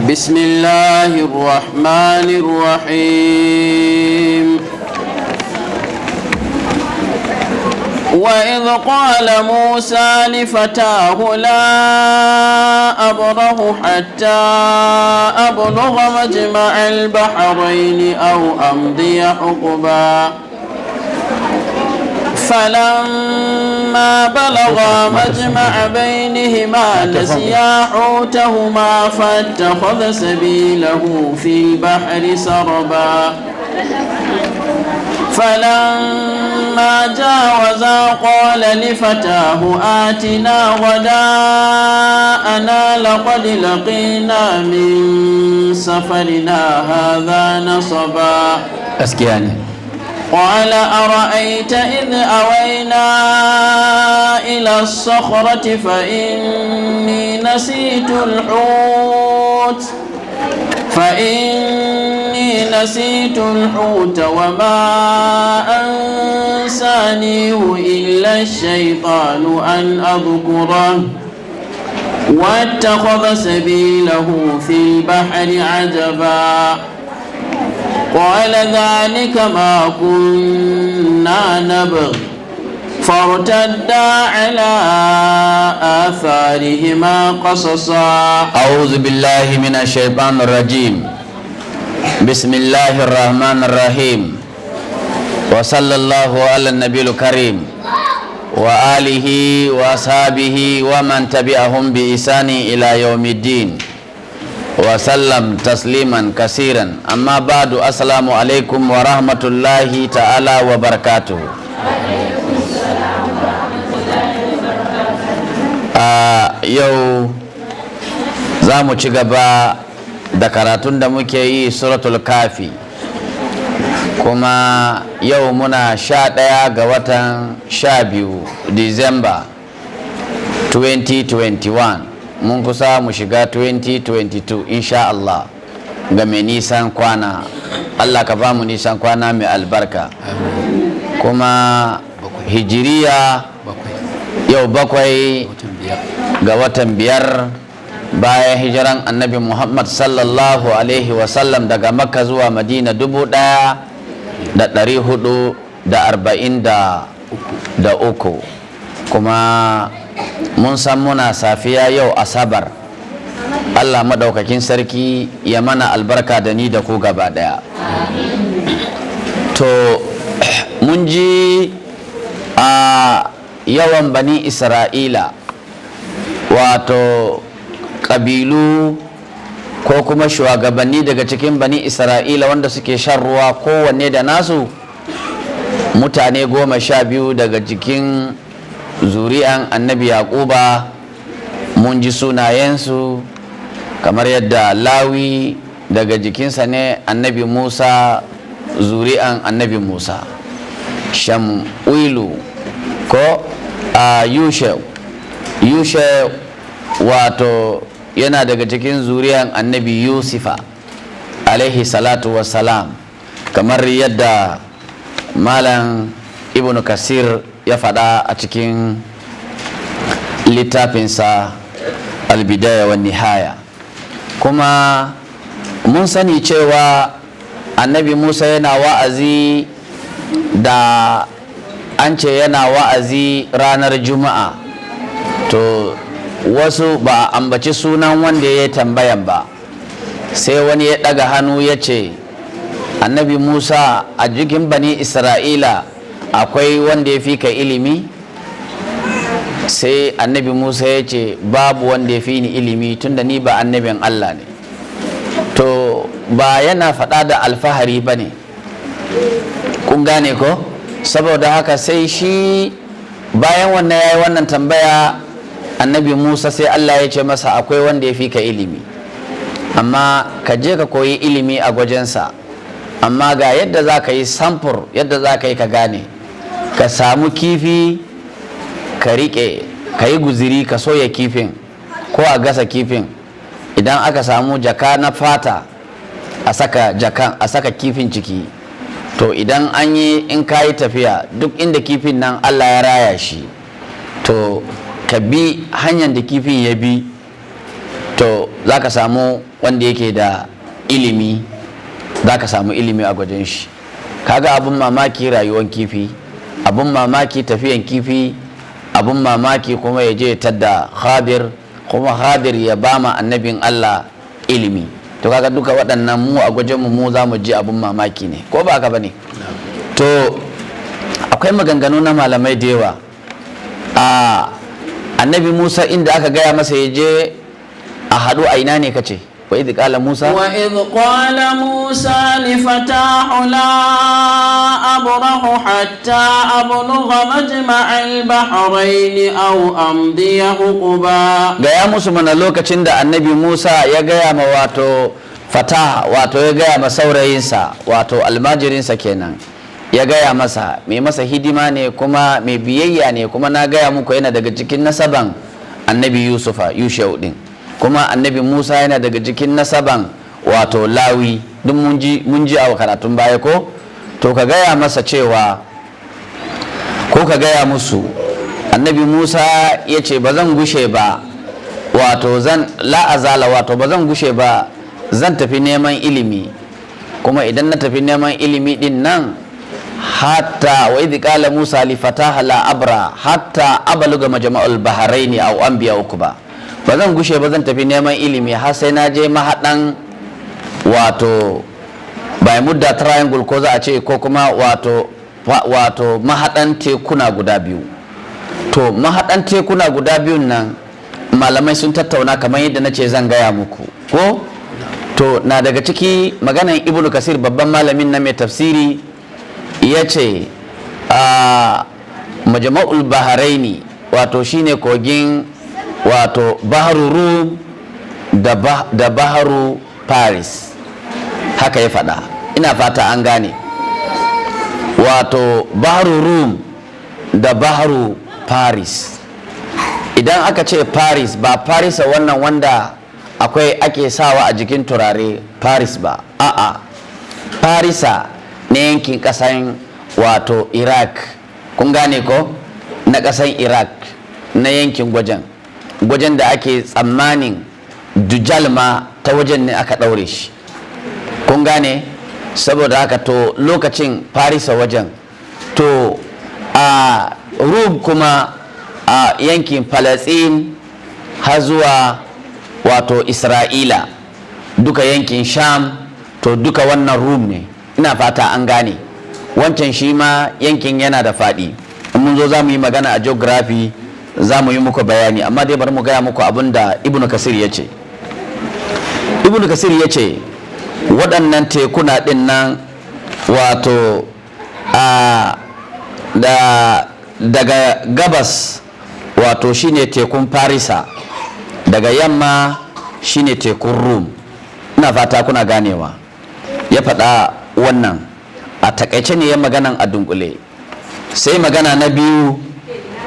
بسم الله الرحمن الرحيم. وإذ قال موسى لفتاه لا أبره حتى أبلغ مجمع البحرين أو أمضي حقبا. فلما بلغا مجمع بينهما نسيا حوتهما فاتخذ سبيله في البحر سربا. فلما جاوزا قال لفتاه آتنا غداءنا لقد لقينا من سفرنا هذا نصبا. Gaskiya ne. قال أرأيت إذ أوينا إلى الصخرة فإني نسيت الحوت وما أنسانيه إلا الشيطان أن أذكره واتخذ سبيله في البحر عجبا. قال ذلك ما كنا نبغ. فارتدا على آثارهما قصصا. أعوذ بالله من الشيطان الرجيم. بسم الله الرحمن الرحيم، وصلى الله على النبي الكريم وآله وأصحابه ومن تبعهم بإحسان إلى يوم الدين وسلم تسليما كثيرا. أما بعد، السلام عليكم ورحمة الله تعالى وبركاته. Yau za mu ci gaba da karatun da muke yi, Suratul Kafi. Kuma yau muna 11 ga watan 12, Disamba 2021. Mun kusa mu shiga 2022, insha Allah, ga mai nisan kwana. Allah ka ba mu nisan kwana mai albarka. Kuma Hijiriya yau 7 ga watan 5 bayan hijiran Annabi Muhammad sallallahu alaihi wasallam daga Makka zuwa Madina, 1443. Kuma mun san muna safiya yau Asabar. Allah maɗaukakin sarki ya mana albarka da ni da ku gaba ɗaya. To, mun ji a yawan Bani Isra'ila, wato ƙabilu ko kuma shugabanni daga cikin Bani Isra'ila wanda suke shan ruwa, kowanne da nasu mutane 12 daga cikin zuri'an Annabi Yaquba. Mun ji sunayensu kamar yadda Lawi daga jikinsa ne Annabi Musa, zuri'an Annabi Musa, Shamwilu ko a Yushe, wato yana daga cikin zuri'an Annabi Yusufa alaihi salatu wassalam, kamar yadda Malam Ibn Kasir ya faɗa a cikin littafinsa Albidaya wa Nihaya. Kuma mun sani cewa Annabi Musa yana wa'azi, da an ce yana wa'azi ranar Juma'a. To, wasu ba a ambaci sunan wanda ya yi tambayan ba, sai wani ya ɗaga hannu ya ce, "Annabi Musa, a jikin Bani Isra'ila akwai wanda ya fi ka ilimi?" Sai Annabi Musa ya ce, "Babu wanda ya fi ni ilimi, tunda ni ba annabin Allah ne." To, ba yana faɗa da alfahari ba ne, kun gane ko? Saboda haka sai shi bayan wannan ya yi wannan tambaya, Annabi Musa, sai Allah ya ce masa, "Akwai wanda ya fi ka ilimi, amma ka je ka koyi ilimi a gwajensa. Amma ga yadda za ka yi samfur, yadda za ka yi ka gane: ka samu kifi ka riƙe, ka yi guziri, ka soya kifin ko a gasa kifin. Idan aka samu jaka na fata, a saka jakan, a saka kifin ciki. To, idan an yi, in ka yi tafiya, duk inda kifin nan Allah ya raya shi, to ka bi hanyar da kifin ya bi, to za ka samu wanda." wanda yake da ilimi, za ka samu ilimi a gwajin shi. Kaga abun mamaki rayuwan kifi, abun mamaki tafiyan kifi, abun mamaki kuma ya je tadda Khadir, kuma Khadir ya ba ma annabin Allah ilimi. To kaga duka waɗannan mu a gwajinmu mu za mu ji abun mamaki ne, ko ba haka ba ne? To akwai maganganu na malamai da yawa. A annabi Musa inda aka gaya masa ya je a haɗu a ina ne kace? Wa idh qala Musa, wa idh qala Musa li fatahu la abrahu hatta ablugha majma'al bahrayn aw amdiya huquba. Gaya musu mana lokacin da annabi Musa ya gaya ma wato fataha, wato ya gaya ma saurayinsa, wato almajirinsa kenan, ya gaya masa mai masa hidima ne kuma mai biyayya ne, kuma na gaya muku yana daga cikin nasaban annabi Yusufa Yushau din, kuma annabi Musa yana daga cikin nasaban wato Lawi, duk mun ji a karatun baya ko. To ka gaya masa cewa, ko ka gaya musu, annabi Musa ya ce ba zan gushe ba, wato zan la'azala, wato ba zan gushe ba, zan tafi neman ilimi, kuma idan na tafi neman ilimi din nan, hatta wa idh qala Musa li fataha la abra hatta abluga majma'ul bahraini aw anbiya ukba, ba zan gushe ba, zan tafi neman ilimi har sai na je mahadan wato Bermuda Triangle ko za a ce, ko kuma wato mahadan tekuna guda biyu. To mahadan tekuna guda biyun nan malamai sun tattauna kamar yadda na ce zan gaya muku ko. To na daga ciki maganan Ibnu Kasir, babban malamin na mai tafsiri, ya ce a majma'ul baharaini wato shine kogin wato Baharu Rum da Baharu Paris, haka ya faɗa, ina fata an gane. Wato Baharu Rum da Baharu Paris. Idan aka ce Paris, ba Paris wannan wanda akwai ake sawa a jikin turare Paris ba, a'a, Parisa na yankin kasan wato Iraq, kun gane ko, na kasan Iraq, na yankin gwajen da ake tsammanin Dujal ma ta wajen ne aka ɗaure shi, kun gane. Saboda haka to lokacin Farisa wajen, to a Rub kuma a yankin Falastin har zuwa wato Isra'ila, duka yankin Sham, to duka wannan Rum ne, ina fata an gane. Wancan shi ma yankin yana da faɗi, in mun zo za mu yi magana a geography za mu yi muku bayani, amma dai bari mu gaya muku abin da Ibnu Kasir ya ce. Ibnu Kasir ya ce waɗannan tekuna ɗin nan wato a da daga gabas wato shine tekun Farisa, daga yamma shine tekun Rum, ina fata kuna ganewa. Ya faɗa wannan a takaice ne, ya maganan a dunkule. Sai magana na biyu,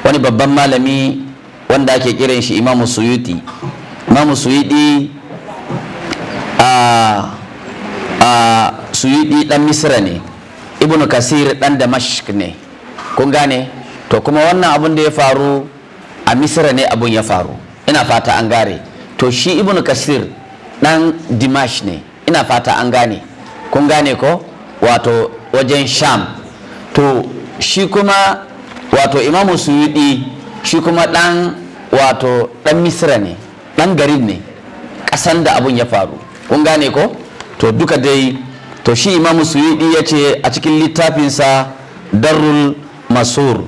wani babban malami wanda ake kiran shi Imamu Suyuti. Imamu Suyuti a Suyuti dan Misra ne, Ibnu Kasir dan Damashq ne, kun gane. To kuma wannan abun da ya faru a Misra ne abun ya faru, ina fata an gane. To shi Ibnu Kasir dan Dimash ne, ina fata an gane, kun gane ko, wato wajen Sham. To shi kuma wato Imamu Suyudi shi kuma dan wato dan Misra ne, dan garin ne, kasan da abun ya faru, kun gane ko. To duka dai, to shi Imamu Suyudi ya ce a cikin littafinsa Darul Masur,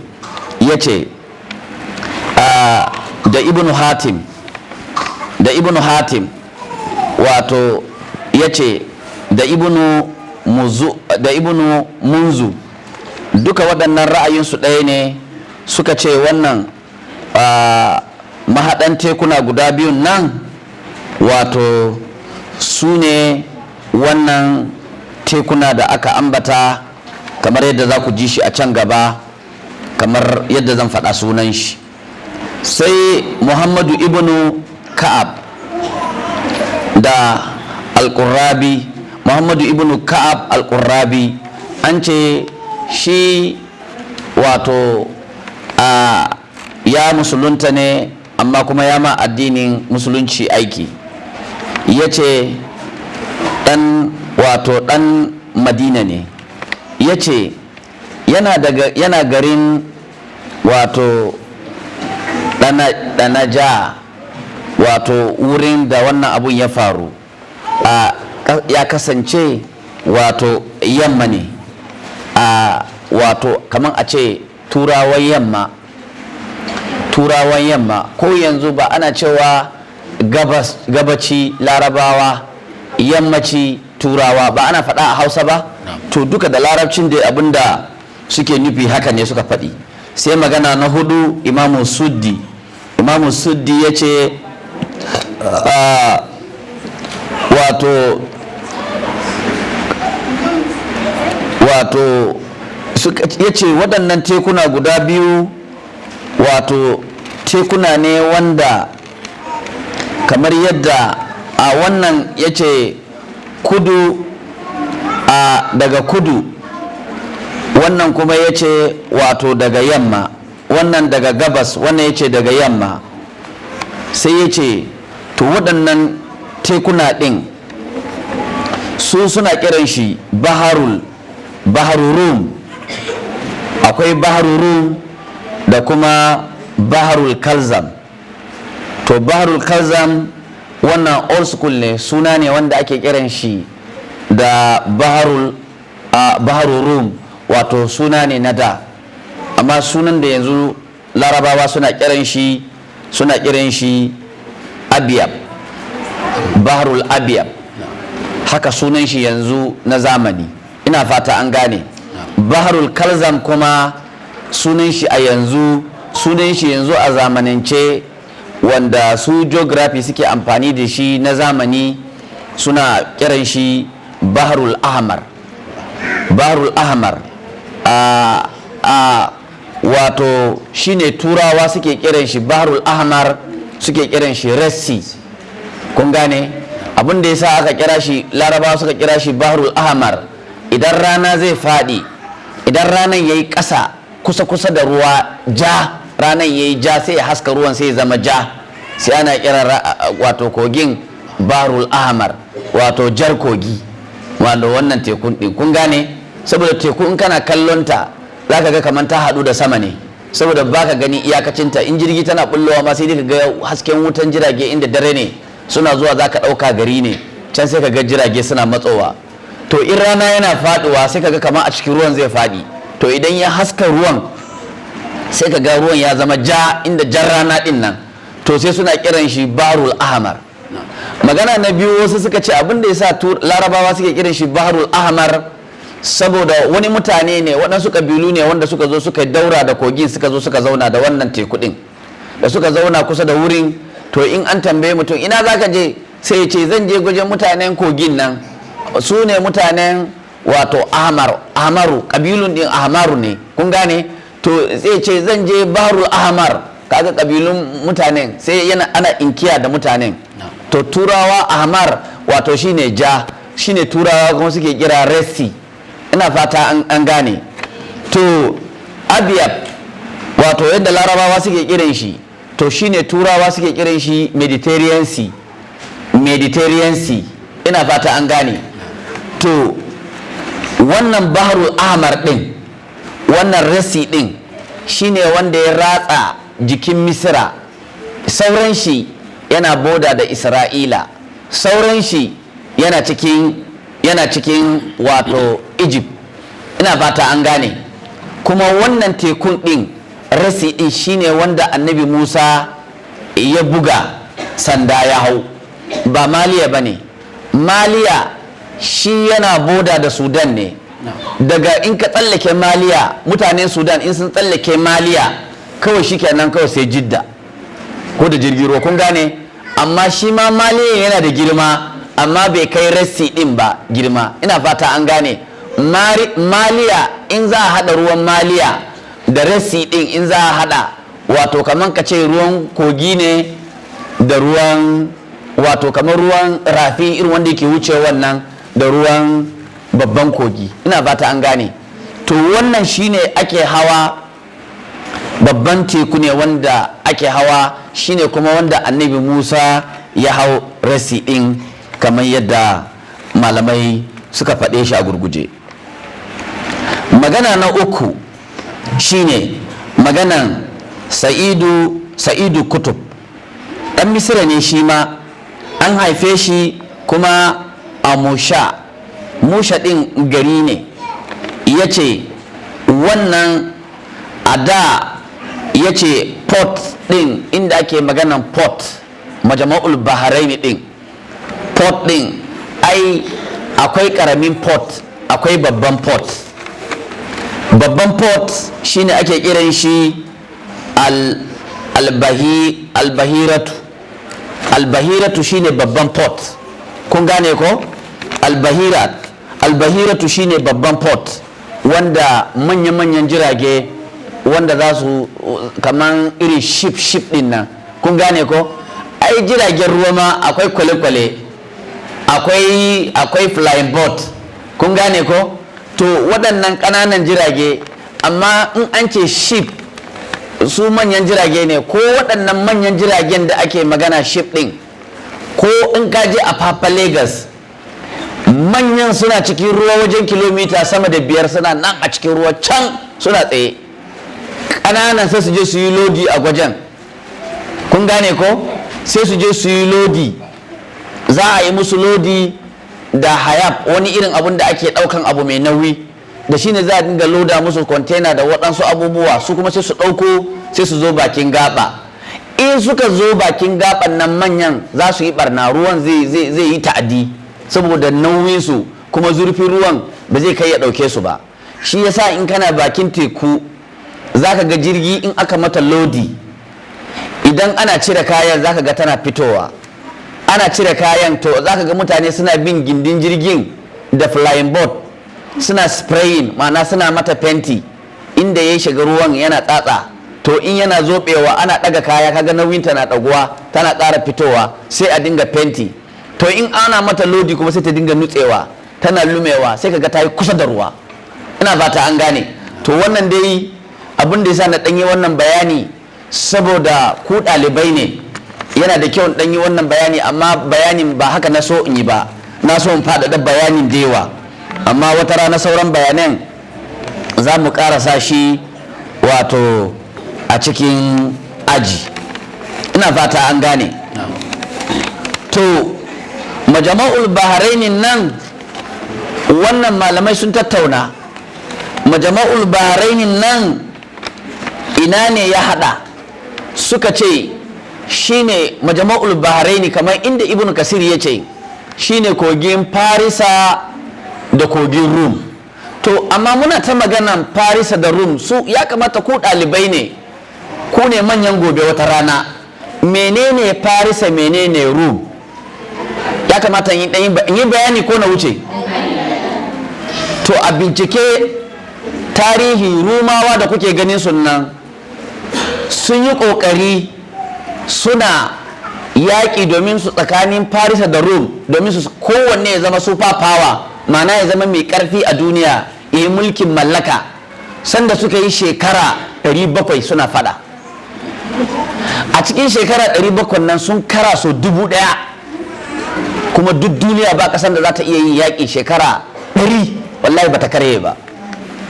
ya ce da Ibnu Hatim, da Ibnu Hatim wato ya ce da Ibnu Muzu, da Ibnu Munzu, duka waɗannan ra'ayinsu ɗaya ne, suka ce wannan mahaɗan tekuna guda biyun nan wato su ne wannan tekuna da aka ambata, kamar yadda za ku ji shi a can gaba, kamar yadda zan faɗa sunan shi. Sai Muhammadu ibnu Ka'ab da Alƙurrabi, Muhammadu ibnu Ka'ab Alƙurrabi, an ce shi wato a ya musulunta ne, amma kuma ya ma addinin musulunci aiki. Ya ce ɗan, wato ɗan Madina ne. Ya ce yana daga, yana garin wato Ɗanaja, wato wurin da wannan abun ya faru a ya kasance wato yamma ne, a wato kamar a ce Turawan yamma, Turawan yamma. Ko yanzu ba ana cewa gabas, gabaci Larabawa, yammaci Turawa ba, ana faɗa a Hausa ba? To duka da Larabcin da abinda suke nufi haka ne suka faɗi. Sai magana na hudu, Imamu Suddi. Imamu Suddi ya ce wato ya ce waɗannan tekuna guda biyu wato tekuna ne wanda kamar yadda a wannan ya ce kudu, a daga kudu, wannan kuma ya ce wato daga yamma, wannan daga gabas, wannan ya ce daga yamma. Sai ya ce to waɗannan tekuna ɗin su suna kiran shi baharul Rum. Akwai Baharul Rum da kuma Baharul Kalzam. To Baharul Kalzam wannan old school ne, suna ne wanda ake kiran shi da Baharul Rum, wato suna ne na da. Amma sunan da yanzu Larabawa suna kiran shi Abiyab, Baharul Abiyab, haka sunan shi yanzu na zamani. Ina fata an gane. Baharul Kalzam kuma sunan shi a yanzu, sunan shi yanzu a zamanance wanda su geography suke amfani da shi na zamani, suna kiran shi Baharul Ahmar. Baharul Ahmar a wato shine Turawa suke kiran shi Baharul Ahmar, suke kiran shi Red Sea. Kun gane? Abin da yasa aka kira shi, Larabawa suka kira shi Baharul Ahmar, idan rana zai faɗi, idan ranar yayi ƙasa kusa kusa da ruwa ja, ranar yayi ja, sai ya haska ruwan, sai ya zama ja, sai ana kiran wato kogin Baharul Ahmar, wato jar kogi, wanda wannan tekun din. Kun gane? Saboda teku in kana kallon ta zaka ga kamar ta haɗu da sama ne, saboda baka gani iyakacinta. In jirgi tana bullowa ma, sai dai ka ga hasken wutan jirage. Inda dare ne suna zuwa, zaka ɗauka gari ne can, sai ka ga jirage suna matsowa. To in rana yana faduwa, sai ka ga kamar a cikin ruwan zai faɗi. To idan ya haska ruwan, sai ka ga ruwan ya zama ja, inda jan rana din nan. To sai suna kiran shi Baharul Ahmar. Magana na biyu, wasu suka ce abin da yasa Larabawa suke kiran shi Baharul Ahmar, saboda wani mutane ne, waɗansu ƙabilu ne wanda suka zo suka daura da kogin, suka zo suka zauna da wannan teku ɗin. Da suka zauna kusa da wurin, to in an tambaye mutum ina za ka je, sai ya ce zan je wajen mutanen kogin nan, su ne mutanen wato Ahmar, Ahmaru, ƙabilun ɗin Ahmaru ne. Kun gane? To sai ce zan je Baharul Ahmar. Kaga ƙabilun mutanen, sai yana ana inkiya da mutanen. To Turawa Ahmar wato shine ja, shine Turawa kuma suke kira Red Sea. Ina fata an gane. To Abiyab, wato yadda Larabawa suke kiran shi, to shine Turawa suke kiran shi Mediterranean Sea, Mediterranean Sea. Ina fata an gane. To wannan Baharul Ahmar din, wannan Red Sea din, shine wanda ya ratsa jikin Misira. Sauran shi yana boda da Isra'ila, sauran shi yana cikin wato Egypt. Ina fata an gane. Kuma wannan tekun din, Red Sea din, shine wanda Annabi Musa ya buga sanda ya hau, ba Maliya ba ne. Maliya shi yana boda da Sudan ne. Daga in ka tsallake Maliya, mutanen Sudan in sun tsallake Maliya kawai shi kenan, kawai sai Jidda ko da jirgin ruwa. Kun gane? Amma shi ma Maliya yana da girma, amma bai kai Red Sea din ba girma. Ina fata an gane. Maliya, in za a haɗa ruwan Maliya da Red Sea din, in za a haɗa, wato kamar ka ce ruwan kogi ne da ruwan, wato kamar ruwan rafi irin wanda yake wuce wannan, da ruwan babban kogi. Ina fata an gane. To wannan shine ake hawa, babban teku ne wanda ake hawa, shine kuma wanda Annabi Musa ya hau Red Sea din. Kamar yadda malamai suka faɗe shi a gurguje. Magana na uku shine maganan Sa'idu Kutub, ɗan Misira ne shi ma, an haife shi kuma a Musha. Musha ɗin gari ne. Ya ce wannan a da, ya ce port ɗin inda ake maganan port, Majama'ul Bahrain ɗin, port ɗin ai akwai ƙaramin port, akwai babban port. Babban port shine ake kiran shi Albahiratu. Albahiratu shine babban port, kun gane ko? Albahiratu shine babban port wanda manya-manyan jirage wanda za su kaman irin ship ship din nan, kun gane ko? Ai jiragen ruwa ma akwai kwale-kwale, akwai flying boat, kun gane ko? To waɗannan ƙananan jirage, amma in an ce ship, su manyan jirage ne. Ko waɗannan manyan jiragen da ake magana ship ɗin, ko in ka je Apapa, Lagos, manyan suna cikin ruwa wajen kilomita sama da 5, suna nan a cikin ruwa can suna tsaye. Ƙananan sai su je su yi lodi a wajen, kun gane ko? Sai su je su yi lodi, za a yi musu lodi da Hiab, wani irin abun da ake ɗaukan abu mai nauyi da shine, za a dinga loda musu kwantena da waɗansu abubuwa. Su kuma sai su ɗauko, sai su zo bakin gaba. In suka zo bakin gaban nan, manyan za su yi barna, ruwan zai yi ta'adi saboda nauyin su, kuma zurfin ruwan ba zai kai ya ɗauke su ba. Shi yasa in kana bakin teku za ka ga jirgi in aka mata lodi, idan ana cire kayan za ka ga tana fitowa, ana cire kayan. To za ka ga mutane suna bin gindin jirgin da flying boat, suna spraying, ma'ana suna mata fenti inda ya shiga ruwan yana tsatsa. To in yana zobewa, ana ɗaga kaya, kaga nauyinta na ɗaguwa, tana ƙara fitowa, sai a dinga fenti. To in ana mata lodi kuma sai ta dinga nutsewa, tana lumewa, sai kaga ta yi kusa da ruwa. Ina fata an gane. To wannan dai abin da yasa na ɗanyi wannan bayani, saboda ku ɗalibai ne, yana da kyau in ɗanyi wannan bayani. Amma bayanin ba haka na so in yi ba, na so in faɗaɗa bayanin da yawa, amma wata rana sauran bayanan za mu ƙarasa shi, wato a cikin aji. Ina fata an gane. To Majama'ul Bahrainin nan, wannan malamai sun tattauna, Majama'ul Bahrainin nan ina ne ya hada? Suka ce shine Majama'ul Bahraini, kamar inda Ibn Kasir ya ce shine kogin Farisa da kogin Rum. To amma muna ta maganan Farisa da Rum, su ya kamata ku ɗalibai ne, ku ne manyan gobe wata rana. Menene Farisa, menene Rum? Ya kamata in yi bayani ko na wuce? To a bincike tarihi, Rumawa da kuke ganin sunan sun yi ƙoƙari suna yaƙi domin su tsakanin Farisa da Rum, domin su kowanne ya zama super power, ma'ana ya zama mai ƙarfi a duniya, ya yi mulkin mallaka. Sanda suka yi shekara 700 suna fada, a cikin shekara 700 nan sun kara so 1000. Kuma duk duniya ba ƙasar da za ta iya yin yaƙi shekara 100, wallahi ba ta karye ba.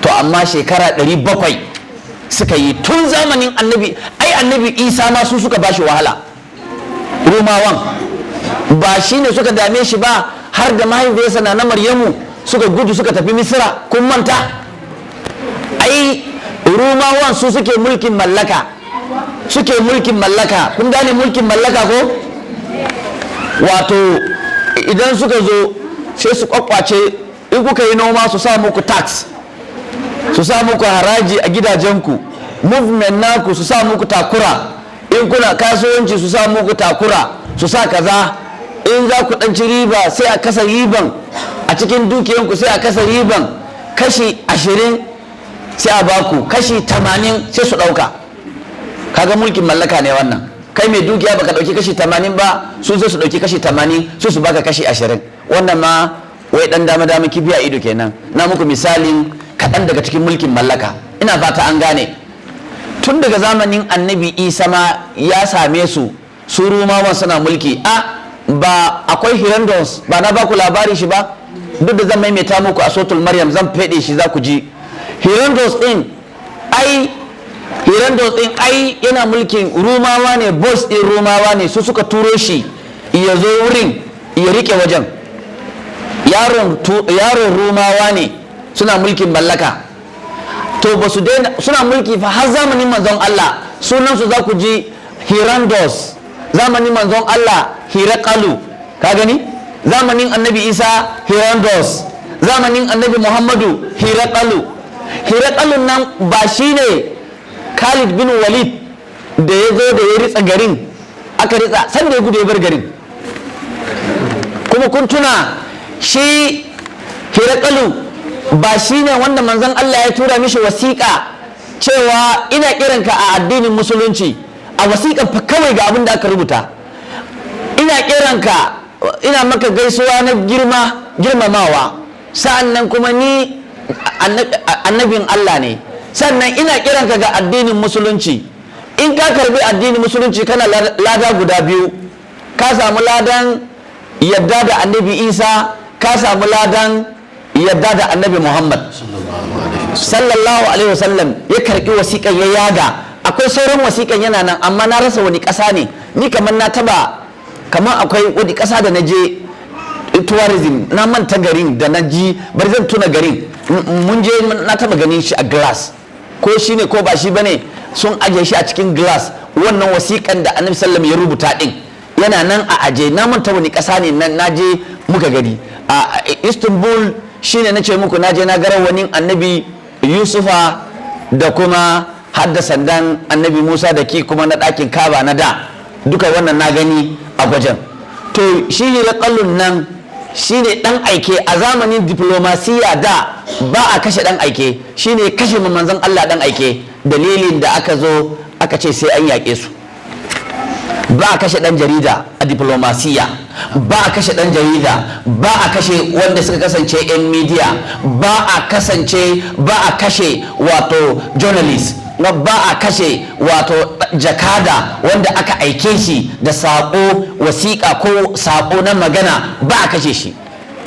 To amma shekara 700 suka yi tun zamanin Annabi, ai Annabi Isa ma su suka bashi wahala. Romawan ba shi ne suka dame shi ba, har da mahaifiyarsa na Maryamu suka gudu suka tafi Misira, kun manta? Ai Romawan su suke mulkin mallaka, suke mulkin mallaka. Kun gane mulkin mallaka ko? Wato idan suka zo sai su kwakwace, in kuka yi noma su sa muku tax, su sa muku haraji a gidajenku, movement naku su sa muku takura, in kuna kasuwanci su sa muku takura, su sa kaza. In za ku ɗanci riba, sai a kasa riban a cikin dukiyanku, sai a kasa riban kashi 20, sai a baku kashi 80, sai su ɗauka. Kaga mulkin mallaka ne wannan. Kai mai dukiya baka ɗauki kashi 80 ba, su sai su ɗauki kashi 80, su su baka kashi 20. Wannan ma wai ɗan dama dama kifi a ido kenan. Na muku misalin kaɗan daga cikin mulkin mallaka, ina fata an gane. Tun daga zamanin Annabi Isa ma ya same su, su Rumawan suna mulki a Ba akwai Hirandons ba, na baku labari shi ba? Duk da zan maimaita muku a Sotul Maryam, zan fede shi, za ku ji. Hirandons din ai, Hirandons din ai yana mulkin Rumawa ne, boss din Rumawa ne, su suka turo shi ya zo wurin ya rike wajen. Yaron Rumawa ne, suna mulkin mallaka. To, ba su daina suna mulki fa har zamanin manzon Allah. Sunan su za ku ji Hirandos. Zamanin manzon Allah Hirakalu, ka gani? Zamanin Annabi Isa Hirandos, zamanin Annabi Muhammadu Hirakalu. Hirakalun nan ba shine Khalid bin Walid da ya zo da ya ritsa garin, aka ritsa sanda ya gudu ya bar garin. Kuma kun tuna shi Hirakalu ba shi ne wanda manzon Allah ya tura mishi wasiƙa cewa ina kiranka a addinin Musulunci? A wasiƙan fa kawai ga abin da aka rubuta: ina kiranka, ina maka gaisuwa na girma, girmamawa, sa'an nan kuma ni annabin Allah ne, sannan ina kiranka ga addinin Musulunci. In ka karbi addinin Musulunci, kana lada guda biyu: ka samu ladan yadda da Annabi Isa, ka samu ladan yadda da Annabi Muhammad sallallahu alaihi wasallam. Ya karbi wasiƙan ya yaga. Akwai sauran wasiƙan, yana nan, amma na rasa wani ƙasa ne. Ni kamar na taba, kamar akwai wani ƙasa da na je tourism, na manta garin da na ji, bari zan tuna garin. Mun je, na taba ganin shi a glass, ko shi ne ko ba shi bane, sun aje shi a cikin glass. Wannan wasiƙan da Annabi sallam ya rubuta din yana nan a aje. Na manta wani ƙasa ne nan na je muka gani a Istanbul. Shine na ce muku na je na ga rawanin Annabi Yusufa da kuma hadda sandan Annabi Musa da ki kuma na ɗakin Kaba na da. Duka wannan na gani a wajen. To, shi ne kallon nan, shi ne ɗan aike. A zamanin diplomasiya da ba a kashe ɗan aike, shi ne kashe ma manzon Allah ɗan aike. Dalilin da aka zo aka ce sai an yaƙe su. Ba a kashe ɗan jarida a diplomasiya, ba a kashe ɗan jarida, ba a kashe wanda suka kasance 'yan media, ba a kasance, ba a kashe wato journalist, na ba a kashe wato jakada wanda aka aike shi da saƙo, wasiƙa ko saƙo na magana, ba a kashe shi.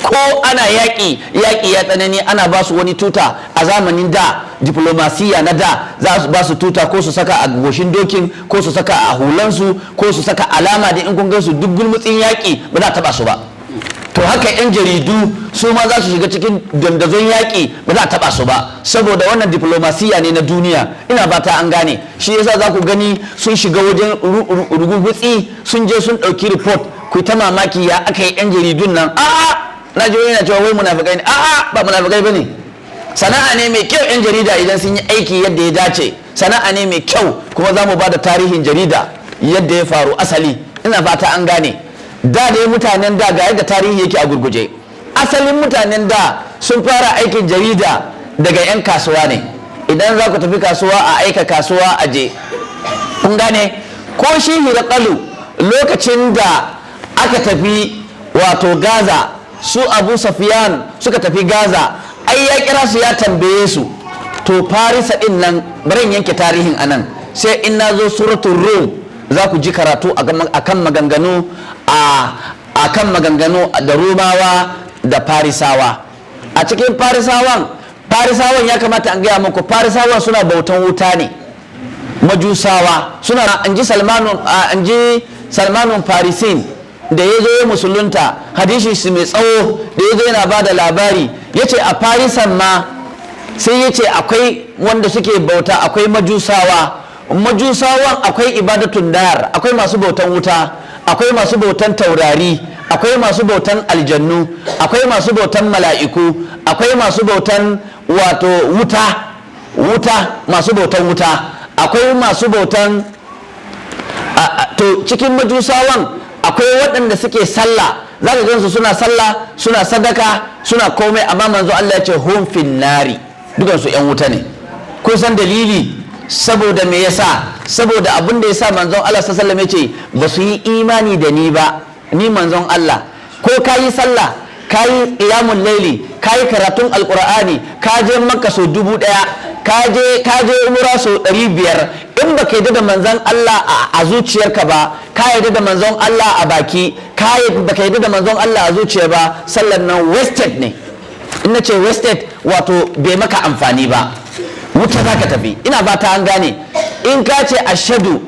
Ko ana yaƙi, yaƙi ya tsanani, ana ba su wani tuta. A zamanin da, diplomasiya na da, za su ba su tuta, ko su saka a goshin dokin, ko su saka a hulansu, ko su saka alama da in kun gan su, duk gulmutsin yaƙi ba za a taɓa su ba. To, haka 'yan jaridu su ma za su shiga cikin dandazon yaƙi, ba za a taɓa su ba, saboda wannan diplomasiya ne na duniya. Ina fata an gane. Shi yasa za ku gani sun shiga wajen rugugutsi, sun je sun ɗauki report. Ku ta mamaki ya aka yi 'yan jaridun nan. A'a, na ji wani yana cewa wai munafikai ne. A'a, ba munafikai bane. Sana'a ne mai kyau 'yan jarida, idan sun yi aiki yadda ya dace, sana'a ne mai kyau. Kuma za mu ba da tarihin jarida yadda ya faru asali. Ina fata an gane. Da dai mutanen da, ga yadda tarihi yake a gurguje. Asalin mutanen da sun fara aikin jarida daga 'yan kasuwa ne. Idan za ku tafi kasuwa, a aika kasuwa a je. Kun gane ko? Shi Hirakalu, lokacin da aka tafi wato Gaza, su Abu Safiyan suka tafi Gaza, ai ya kira su ya tambaye su. To, Farisa din nan, bari in yanke tarihin anan, sai in na zo Suratul Rum za ku ji karatu akan maganganu a akan maganganu da Rumawa da Farisawa. A cikin Farisawan, Farisawan ya kamata an gaya muku, Farisawan suna bautan wuta ne. Majusawa suna, an ji Salmanun Farisin da ya zo ya musulunta, hadisi shi mai tsawo da ya zo yana ba da labari, ya ce a Farisan ma sai ya ce akwai wanda suke bauta, akwai Majusawa. Majusawan akwai ibadatun nar, akwai masu bautan wuta, akwai masu bautan taurari, akwai masu bautan aljannu, akwai masu bautan mala'iku, akwai masu bautan wato wuta, wuta, masu bautan wuta, akwai masu bautan to, cikin Majusawan akwai waɗanda suke sallah, za ka gansu suna sallah, suna sadaka, suna komai, amma manzo Allah ya ce hum fin nari, dukansu yan wuta ne. Kun san dalili? Saboda me yasa? Saboda abin da yasa manzon Allah sallallahu alaihi wasallam ya ce ba su yi imani da ni ba, ni manzon Allah. Ko ka yi sallah, ka yi qiyamul laili, ka yi karatun Alqur'ani, ka je Makka sau 1000, ka je umra sau 500, in baka yarda da manzon Allah a zuciyarka ba, ka yarda da manzon Allah a baki, ka Ka baka yadda da manzon Allah a zuciya ba, sallar nan wasted ne. In na ce wasted, wato bai maka amfani ba, wuta za ka tafi. Ina fata an gane. In ka ce ashadu,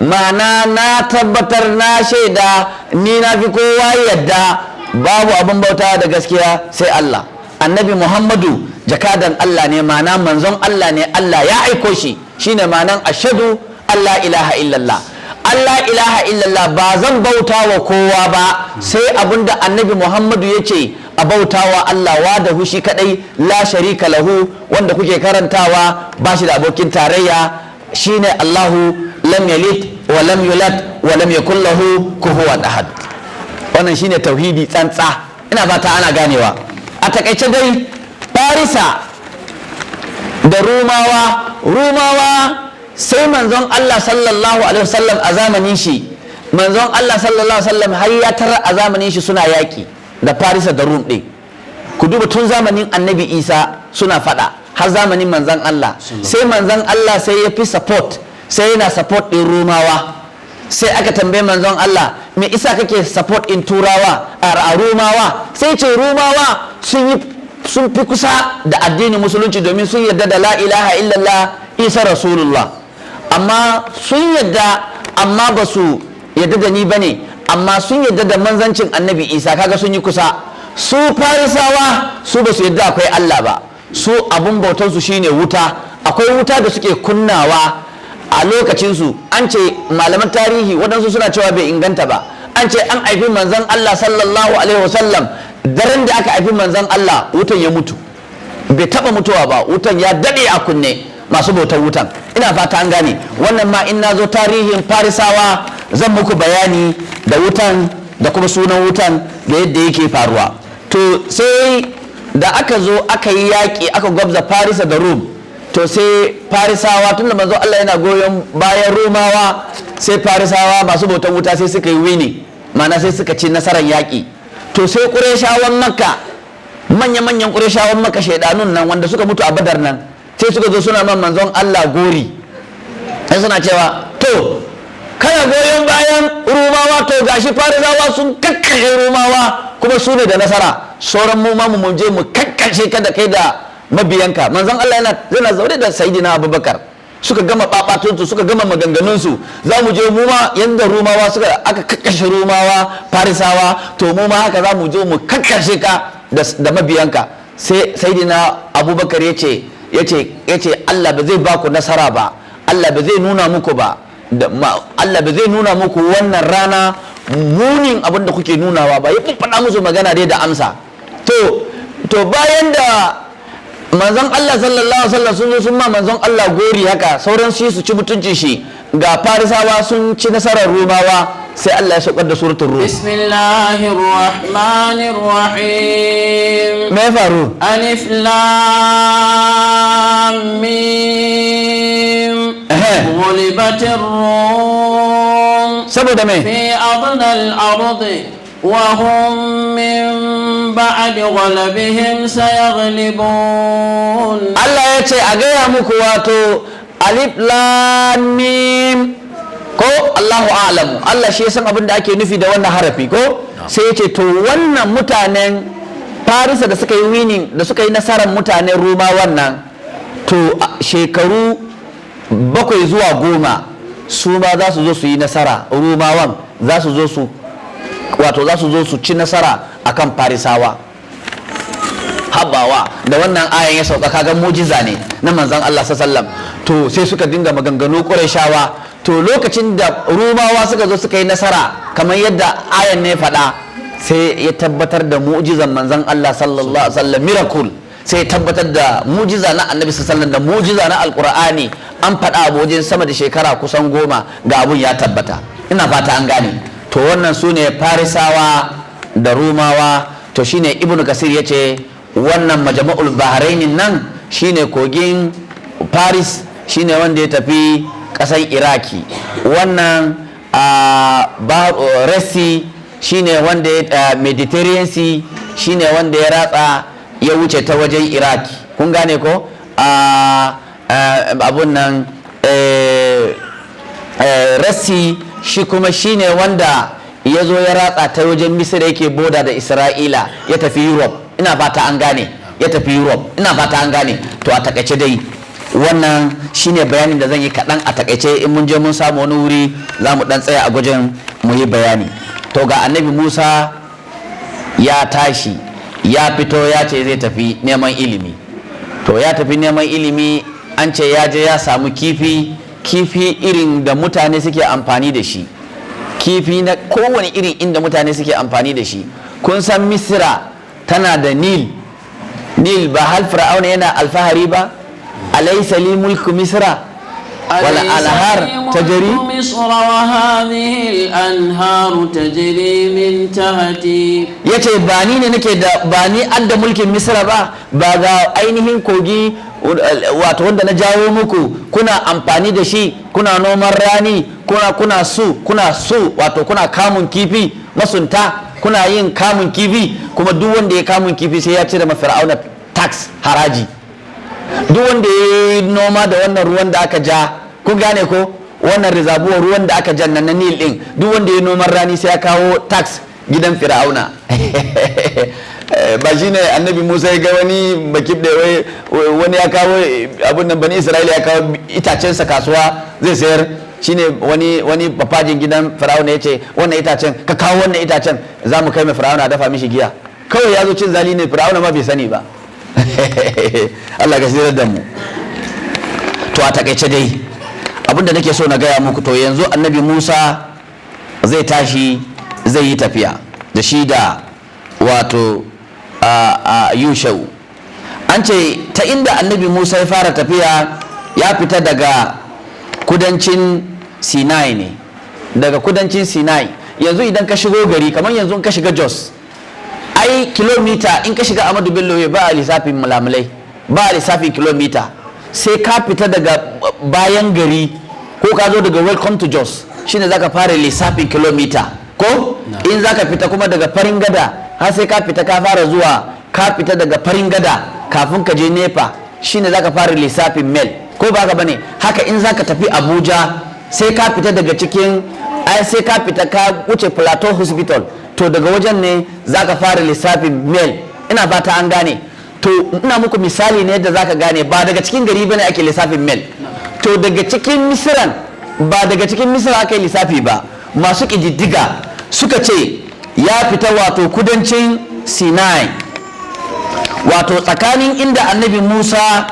ma'ana na tabbatar, na shaida, ni na fi kowa yadda babu abin bauta da gaskiya sai Allah, Annabi Muhammadu jakadan Allah ne, ma'ana manzon Allah ne, Allah ya aiko shi. Shine ma'anan ashadu Allah ilaha illallah. Allah ilaha illallah, ba zan bauta wa kowa ba sai abinda Annabi Muhammadu ya ce a bauta wa Allah wa da hushi kadai, la sharika lahu, wanda kuke karantawa, ba shi da abokin tarayya, shine Allahu lam yalid wa lam yulad wa lam yakul lahu kufuwan ahad. Wannan shine tauhidi tsantsa. Ina fata ana ganewa. A takaice dai, Farisa da Rumawa, Rumawa sai manzon Allah sallallahu alaihi wasallam a zamanin shi, manzon Allah sallallahu alaihi wasallam har ya tarar a zamanin shi suna yaki da Farisa da Rum ɗin. Ku duba, tun zamanin Annabi Isa suna fada har zamanin manzon Allah. Sai manzon Allah sai ya fi support, sai yana support ɗin Rumawa. Sai aka tambaye manzon Allah, me isa kake support in Turawa a Rumawa? Sai ce Rumawa sun fi kusa da addinin Musulunci domin sun yarda da la ilaha illallah, Isa rasulullah. Amma sun yarda, amma ba su yarda da ni bane, amma sun yarda da manzancin Annabi Isa. Kaga sun yi kusa. Su Farisawa, su ba su yarda akwai Allah ba. Su abun bautansu shine wuta. Akwai wuta da suke kunnawa a lokacinsu. An ce, malaman tarihi waɗansu suna cewa bai inganta ba, an ce an haifi manzon Allah sallallahu alaihi wasallam, daren da aka haifi manzon Allah wutan ya mutu. Bai taba mutuwa ba, wutan ya daɗe a kunne, masu bautar wutan. Ina fata an gane. Wannan ma in na zo tarihin Farisawa zan muku bayani da wutan da kuma sunan wutan da yadda yake faruwa. To sai da aka zo aka yi yaƙi, aka gwabza Farisa da Rum, to sai Farisawa, tun da manzo Allah yana goyon bayan Rumawa, sai Farisawa masu bautar wuta sai suka yi winning, ma'ana sai suka ci nasarar yaƙi. To sai Ƙureshawan Makka, manya-manyan Ƙureshawan Makka, shaidanun nan wanda suka mutu a Badar nan, sai suka zo suna man manzon Allah gori. Sai suna cewa, to kana goyon bayan Rumawa, to gashi Farisawa sun kakkashe Rumawa kuma su ne da nasara, sauran mu ma mu je mu kakkashe ka da kai da mabiyanka. Manzon Allah yana zaune da Sayyidina Abubakar, suka gama babatunsu, suka gama maganganunsu, za mu je mu ma yanda Rumawa suka aka kakkashe Rumawa, Farisawa, to mu ma haka za mu je mu kakkashe ka da mabiyanka. Sai Sayyidina Abubakar yace Allah ba zai ba ku nasara ba, Allah ba zai nuna muku ba, Allah ba zai nuna muku wannan rana munin abin da kuke nunawa ba. Ya faɗa musu magana dai da amsa. To bayan da manzon Allah sallallahu alaihi wasallam sun zo sun ma manzon Allah gori haka, sauran su su ci mutuncin shi, ga Farisawa sun ci nasarar Rumawa, sai Allah ya saukar da suratul Rum. بسم الله الرحمن الرحيم. Me ya faru? ألف لام ميم. غلبت الروم Saboda me? في أدنى الأرض وهم من بعد غلبهم سيغلبون. Allah ya ce a gaya muku, wato alif lam mim ko Allahu a'lamu, Allah shi ya san abin da ake nufi da wannan harafi ko. Sai ya ce to wannan mutanen Farisa da suka yi winning, da suka yi nasarar mutanen Roma wannan, to shekaru 7 zuwa 10 su ma za su zo su yi nasara. Rumawan za su zo su, wato za su zo su ci nasara akan Farisawa. Habawa, da wannan ayan ya sauka, kaga mujiza ne na manzon Allah sallam. To sai suka dinga maganganu Qurayshawa. To lokacin da Rumawa suka zo suka yi nasara kamar yadda ayan ne faɗa, sai ya tabbatar da mu'jizan manzon Allah sallallahu alaihi wasallam, miracle. Sai ya tabbatar da mujiza na Annabi sallallahu alaihi wasallam da mujiza na Alqur'ani. An faɗa abu wajen sama da shekara kusan 10, ga abun ya tabbata. Ina fata an gane. To wannan su ne Farisawa da Rumawa. To shine Ibnu Kasir ya ce wannan Majma'ul Bahrainin nan shine kogin Paris, shine wanda ya tafi ƙasar Iraki. Wannan Red Sea shine wanda ya Mediterranean Sea, shine wanda ya ratsa ya wuce ta wajen Iraki. Kun gane ko? Abun nan Red Sea shi kuma shine wanda Ya zo ya ratsa ta wajen Misira, yake boda da Isra'ila, ya tafi Europe. Ina fata an gane. Ya tafi Europe. Ina fata an gane. To, a takaice dai wannan shine bayanin da zan yi kaɗan a takaice. In mun je mun samu wani wuri, za mu ɗan tsaya a gwajin mu yi bayani. To, ga Annabi Musa ya tashi, ya fito, ya ce zai tafi neman ilimi. To, ya tafi neman ilimi. An ce ya je ya samu kifi, kifi irin da mutane suke amfani da shi, kifi na kowane irin inda mutane suke amfani da shi. Kun san Misira tana da Nil. Nil ba hal Fir'auna yana alfahari ba, "Alaysa li mulku Misra wal anhar tajri" مصر وهذه الأنهار تجري من تحتي. Ya ce ba ni ne nake da, ba ni adda mulkin Misra ba? Ba ga ainihin kogi, wato wanda na jawo muku, kuna amfani da shi, kuna noman rani, kuna su wato kuna kamun kifi, masunta kuna yin kamun kifi. Kuma duk wanda ya kamun kifi sai ya cire ma Fir'auna tax, haraji. Duk wanda ya yi noma da wannan ruwan da aka ja, kun gane ko, wannan reservoir ruwan da aka ja nan na Nil din, duk wanda ya noman rani sai ya kawo tax gidan Fir'auna. Ba shine Annabi Musa ya ga wani bakib da wani ya kawo abun nan, Bani Isra'ila ya kawo itacensa kasuwa zai sayar. Shine wani bafajin gidan Fir'auna ya ce, "Wannan itacen, ka kawo wannan itacen, za mu kai mai Fir'auna a dafa mishi giya." Kawai ya zo cin zali ne, Fir'auna ma bai sani ba. Allah ka shirar da mu. To, a takaice dai abinda nake so na gaya muku, to yanzu Annabi Musa zai tashi zai yi tafiya da shi da wato a Yushau. An ce ta inda Annabi Musa ya fara tafiya, ya fita daga kudancin Sinai ne, daga kudancin Sinai. Yanzu idan ka shigo gari, kamar yanzu in ka shiga Jos, ai kilomita, in ka shiga Ahmadu Bello, ba a lissafin mulamulai, ba a lissafin kilomita. Sai ka fita daga bayan gari ko ka zo daga Welcome to Jos, shine zaka fara lissafin kilomita. Ko in zaka fita kuma daga Farin Gada, har sai ka fita, ka fara zuwa, ka fita daga Farin Gada kafin ka je Nepa, shine zaka fara lissafin mil, ko ba ka bane? Haka in zaka tafi Abuja, sai ka fita daga cikin, ai sai ka fita ka wuce Plateau Hospital, to daga wajen ne zaka fara lissafin mil. Ina fata an gane. To, ina muku misali ne yadda zaka gane ba daga cikin gari bane ake lissafin mil. To, daga cikin Misiran, ba daga cikin Misira aka yi lissafi ba. Masu ƙididdiga suka ce ya fita wato kudancin Sinai, wato tsakanin inda Annabi Musa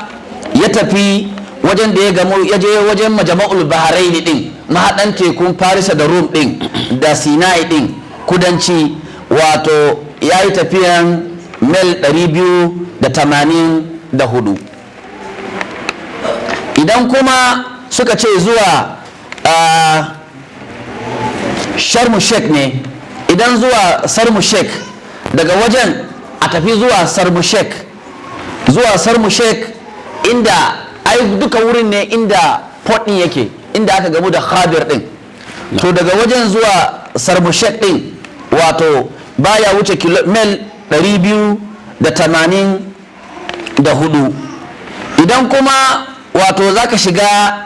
ya tafi, wajen da ya gamu, ya je wajen Majama'ul Bahraini din, mahaɗan tekun Farisa da Rum din da Sinai din, kudanci, wato ya yi tafiyan mil 284. Idan kuma suka ce zuwa Sharmu Sheikh ne, idan zuwa Sarmu Sheikh, daga wajen a tafi zuwa Sarmu Sheikh, zuwa Sarmu Sheikh, inda ai duka wurin ne inda port din yake, inda aka gamu da Khadir din. To, daga wajen zuwa Sarmu Sheikh din, wato baya wuce mil 284. Idan kuma wato zaka shiga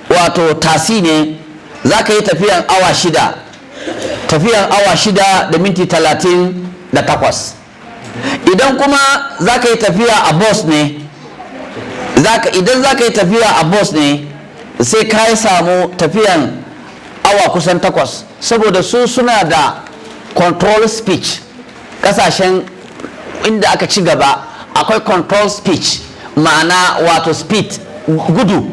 wato tasi ne, zaka yi tafiyan awa 6, tafiyan awa 6 da minti 38. Idan kuma zaka yi tafiya a bus ne, idan zaka yi tafiya a bus ne, sai ka yi samu tafiyan awa kusan 8, saboda su suna da control speed. Kasashen inda aka ci gaba akwai control speed, ma'ana wato speed, gudu,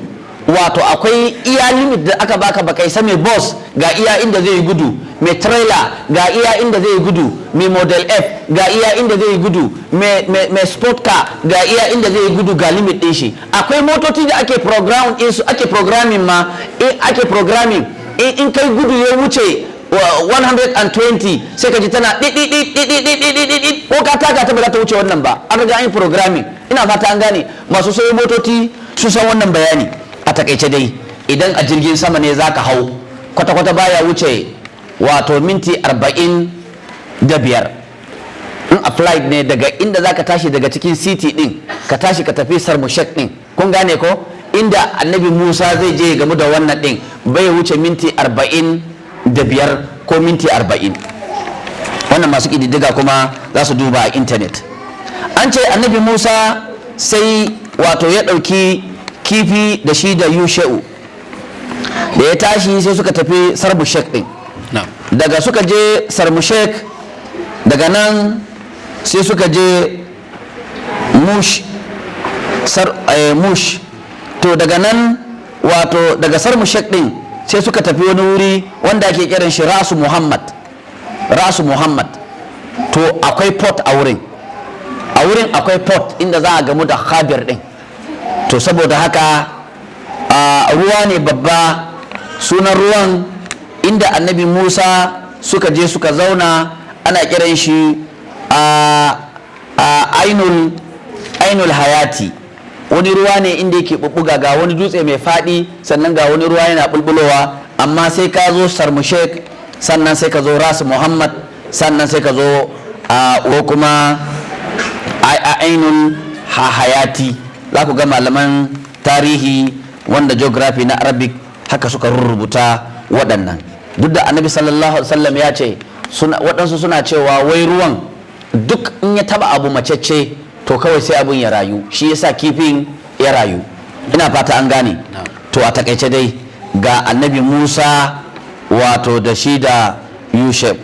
wato akwai iya limit da aka baka. Baka isa mai bus ga iya inda zai yi gudu, mai trailer ga iya inda zai yi gudu, mai Model F ga iya inda zai yi gudu, mai sport car ga iya inda zai yi gudu, ga limit din shi. Akwai motoci da ake program din su, ake programming ma, in ake programming, in kai gudu ya wuce 120, sai ka ji tana ɗiɗiɗiɗiɗiɗiɗiɗi, ko ka taka ta ba za ta wuce wannan ba. An riga an yi programming. Ina fata an gane. Masu sayo motoci su san wannan bayani. A takaice dai, idan a jirgin sama ne zaka hau, kwata-kwata baya wuce wato minti 45. In a flight ne, daga inda zaka tashi daga cikin city din, ka tashi ka tafi Sarmushek din, kun gane ko, inda Annabi Musa zai je gamu da wannan din, bai wuce minti arba'in. 35 ko minti 40. Wannan masu ƙididdiga kuma za su duba a intanet. An ce Annabi Musa sai wato ya ɗauki kifi da shi da Yushe'u, da ya tashi sai suka tafi Sarbu Shek ɗin. Daga suka je Sarbu Shek, daga nan sai suka je Mush, Mush. To daga nan, wato daga Sarmu Shek ɗin, sai suka tafi wani wuri wanda ake kiran shi Rasu Muhammad, Rasu Muhammad. To akwai port a wurin, a wurin akwai port inda za a gamu da Khabir din. To saboda haka a ruwa ne babba. Sunan ruwan inda Annabi Musa suka je suka zauna ana kiran shi a Ainul Hayati. Wani ruwa ne inda yake bubbuga, ga wani dutse mai faɗi, sannan ga wani ruwa yana bulbulowa. Amma sai ka zo Sarmushek, sannan sai ka zo Rasu Muhammad, sannan sai ka zo a ko kuma Ainul Hayati. Za ku ga malaman tarihi wanda geography na Arabic haka suka rubuta waɗannan. Duk da Annabi sallallahu alaihi wasallam ya ce waɗansu suna cewa wai ruwan duk in ya taba abu macecce, to kawai sai abun ya rayu, shi yasa kifin ya rayu. Ina fata an gane. To a takaice dai ga Annabi Musa, wato da shi da Yusuf,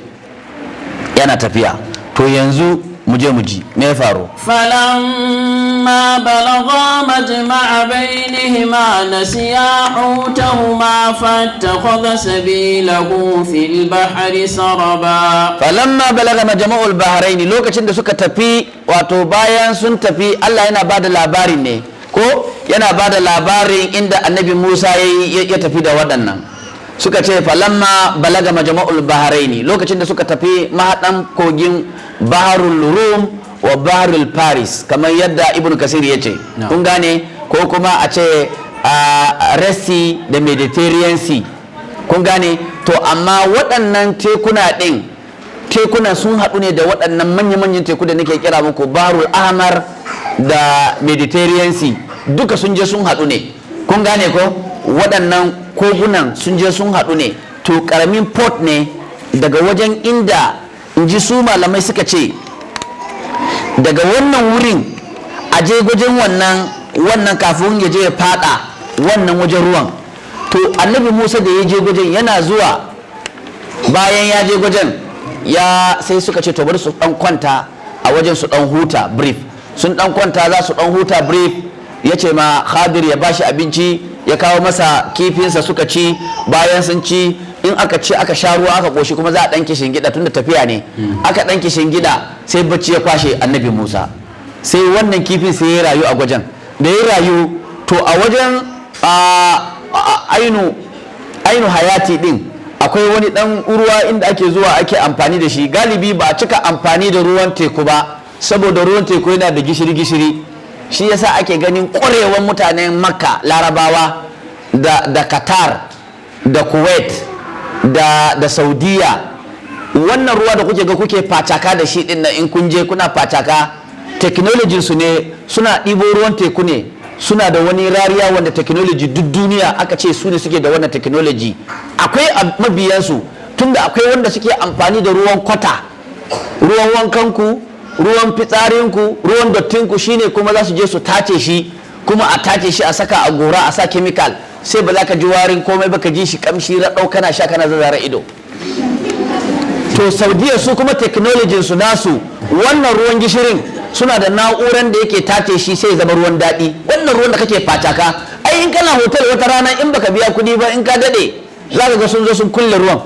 yana tafiya. To yanzu mu je mu ji me ya faru. فلما بلغا مجمع بينهما نسيا حوتهما فاتخذ سبيله في البحر سربا. Falamma balaga majma'ul bahraini, lokacin da suka tafi, wato bayan sun tafi, Allah yana bada labarin ne ko yana bada labarin inda Annabi Musa ya tafi da waɗannan. Suka ce falamma balaga majma'ul bahraini, lokacin da suka tafi mahaɗan kogin Baharul Rum wa Baharul Faris, kamar yadda Ibn Kasir ya ce. Kun gane ko? Kuma a ce a Red Sea da Mediterranean Sea, kun gane? To amma waɗannan tekuna ɗin, tekuna sun haɗu ne da waɗannan manya-manyan teku da nake kira muku, Baharul Ahmar da Mediterranean Sea, duka sun je sun haɗu ne. Kun gane ko? Waɗannan kogunan sun je sun haɗu ne. To ƙaramin port ne daga wajen inda, in ji su malamai, suka ce daga wannan wurin a je wajen wannan kafin ya je ya fada wannan wajen ruwan. To Annabi Musa da ya je wajen, yana zuwa, bayan ya je wajen ya sai suka ce to bari su dan kwanta a wajen su dan huta brief. Sun dan kwanta za su dan huta brief, ya ce ma Khadir ya bashi abinci, ya kawo masa kifinsa, suka ci. Bayan sun ci, in aka ci aka sha ruwa aka koshi, kuma za a dan gida tunda tafiya ne. Aka dan gida, sai bacci ya kwashe Annabi Musa. Sai wannan kifin sai ya rayu a wajen. Da ya rayu, to a wajen ainu hayati din akwai wani dan ruwa inda ake zuwa ake amfani da shi. Galibi ba a cika amfani da ruwan teku ba, saboda ruwan teku yana da gishiri gishiri. Shi yasa ake ganin ƙwarewan mutanen Makka, Larabawa da Qatar da Kuwait da Saudiya, wannan ruwa da kuke ga kuke facaka da shi din nan, in kun je kuna facaka, technology su ne. Suna ɗibo ruwan teku ne, suna da wani rariya wanda technology duk duniya aka ce su ne suke da wannan technology. Akwai mabiyansu, tunda akwai wanda suke amfani da ruwan kwata, ruwan wankanku, ruwan fitsarinku, ruwan dottinku, shine kuma za su je su tace shi, kuma a tace shi a saka a gora, a sa chemical, sai ba za ka ji warin komai ba, ka ji shi kamshi raɗau, kana sha kana zazzara ido. To Saudiya su kuma technology su nasu, wannan ruwan gishirin suna da na'uran da yake tace shi sai ya zama ruwan daɗi. Wannan ruwan da kake facaka, ai in kana hotel wata rana in baka biya kuɗi ba, in ka daɗe za ka ga sun zo sun kulle ruwan,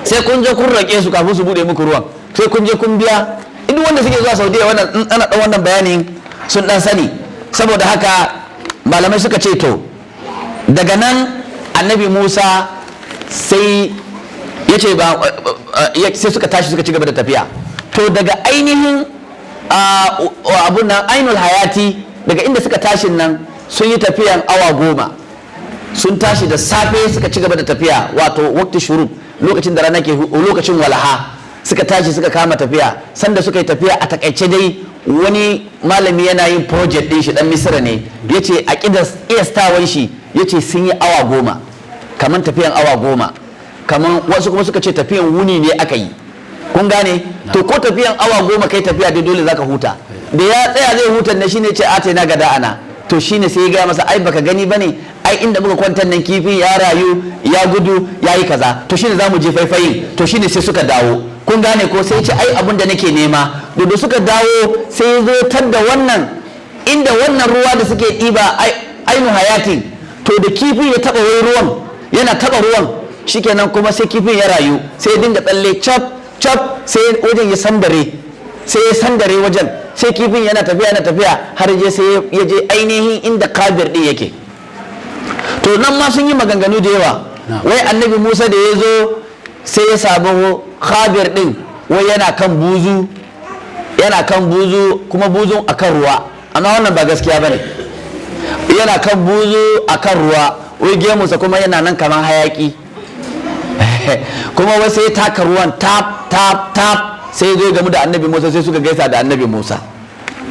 sai kun je kun rake su kafin su bude muku ruwan, sai kun je kun biya. Duk wanda suke zuwa Saudiya, wannan in ana dan wannan bayanin sun dan sani. Saboda haka malamai suka ce to daga nan Annabi Musa sai ya ce ba, sai suka tashi suka ci gaba da tafiya. To daga ainihin abun nan Ainul Hayati, daga inda suka tashin nan, sun yi tafiyan awa 10. Sun tashi da safe suka ci gaba da tafiya, wato waqti shurub, lokacin da rana ke lokacin walaha, suka tashi suka kama tafiya. Sanda suka yi tafiya, a takaice dai, wani malami yana yin project din shi, dan Misira ne, yace a kiyastawan shi, yace sun yi awa 10, kamar tafiyan awa 10. Kamar wasu kuma suka ce tafiyan wuni ne aka yi. Kun gane? To, ko tafiyan awa 10 kai tafiya dai, dole zaka huta. Da ya tsaya zai huta ne, shine ce آتنا غداءنا. To shine sai ya gaya masa, ai baka gani bane, ai inda muka kwantar nan kifin ya rayu, ya gudu, ya yi kaza. To shine zamu je faifayin. To shine sai suka dawo. Kun gane ko? Sai ce ai abin da nake nema, da suka dawo sai ya zo tar da wannan inda wannan ruwa da suke ɗiba, عين حياة. To da kifin ya taɓa wai ruwan, yana taɓa ruwan, shikenan kuma sai kifin ya rayu, sai ya dinga tsalle cap cap, sai wajen ya sandare, sai ya sandare wajen. Sai kifin yana tafiya, yana tafiya, har je sai ya je ainihin inda Khadir din yake. To nan ma sun yi maganganu da yawa. Wai Annabi Musa da ya zo sai ya samu Khadir din, wai yana kan buzu, yana kan buzu, kuma buzun akan ruwa. Amma wannan ba gaskiya bane. Yana kan buzu akan ruwa, wai gemunsa kuma yana nan kamar hayaki, kuma wai sai ya taka ruwan tap tap tap, sai ya zo ya gamu da Annabi Musa, sai suka gaisa da Annabi Musa.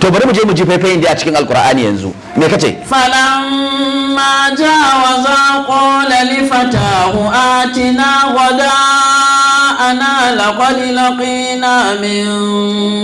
To bari mu je mu ji faifayin da a cikin Alkur'ani yanzu. Me kace? فلما جاوزا قال لفتاه آتنا غداءنا لقد لقينا من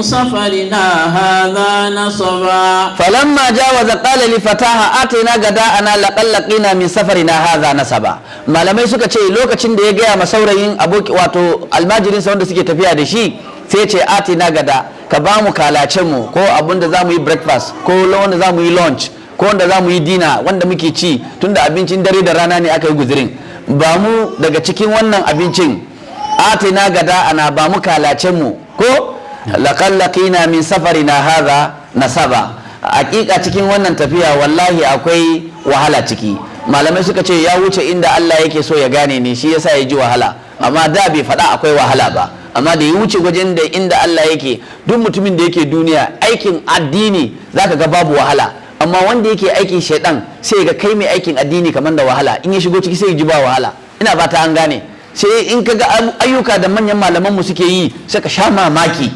سفرنا هذا نصبا. فلما جاوز قال لفتاه آتنا غداءنا لقد لقينا من سفرنا هذا نصبا. Malamai suka ce lokacin da ya gaya ma saurayin aboki, wato almajirin sa wanda suke tafiya da shi, sai ya ce آتنا غداء, ka ba mu kalacen mu, ko abin da za mu yi breakfast, ko wanda za mu yi lunch, ko wanda za mu yi dinner, wanda muke ci, tunda abincin dare da rana ne aka yi guzurin, ba mu daga cikin wannan abincin. آتنا غداءنا, ba mu kalacen mu, ko لقد لقينا من سفرنا هذا نصبا, hakika cikin wannan tafiya wallahi akwai wahala ciki. Malamai suka ce ya wuce inda Allah yake so ya gane ne, shi yasa ya ji wahala. Amma da bai faɗa akwai wahala ba. Amma da ya wuce wajen da inda Allah yake, duk mutumin da yake duniya aikin addini zaka ga babu wahala. Amma wanda yake aikin shaidan, sai ga kai mai aikin addini kamar da wahala, in ya shigo ciki sai ya ji ba wahala. Ina fata an gane. Sai in ka ga ayyuka da manyan malaman mu suke yi, sai ka sha mamaki,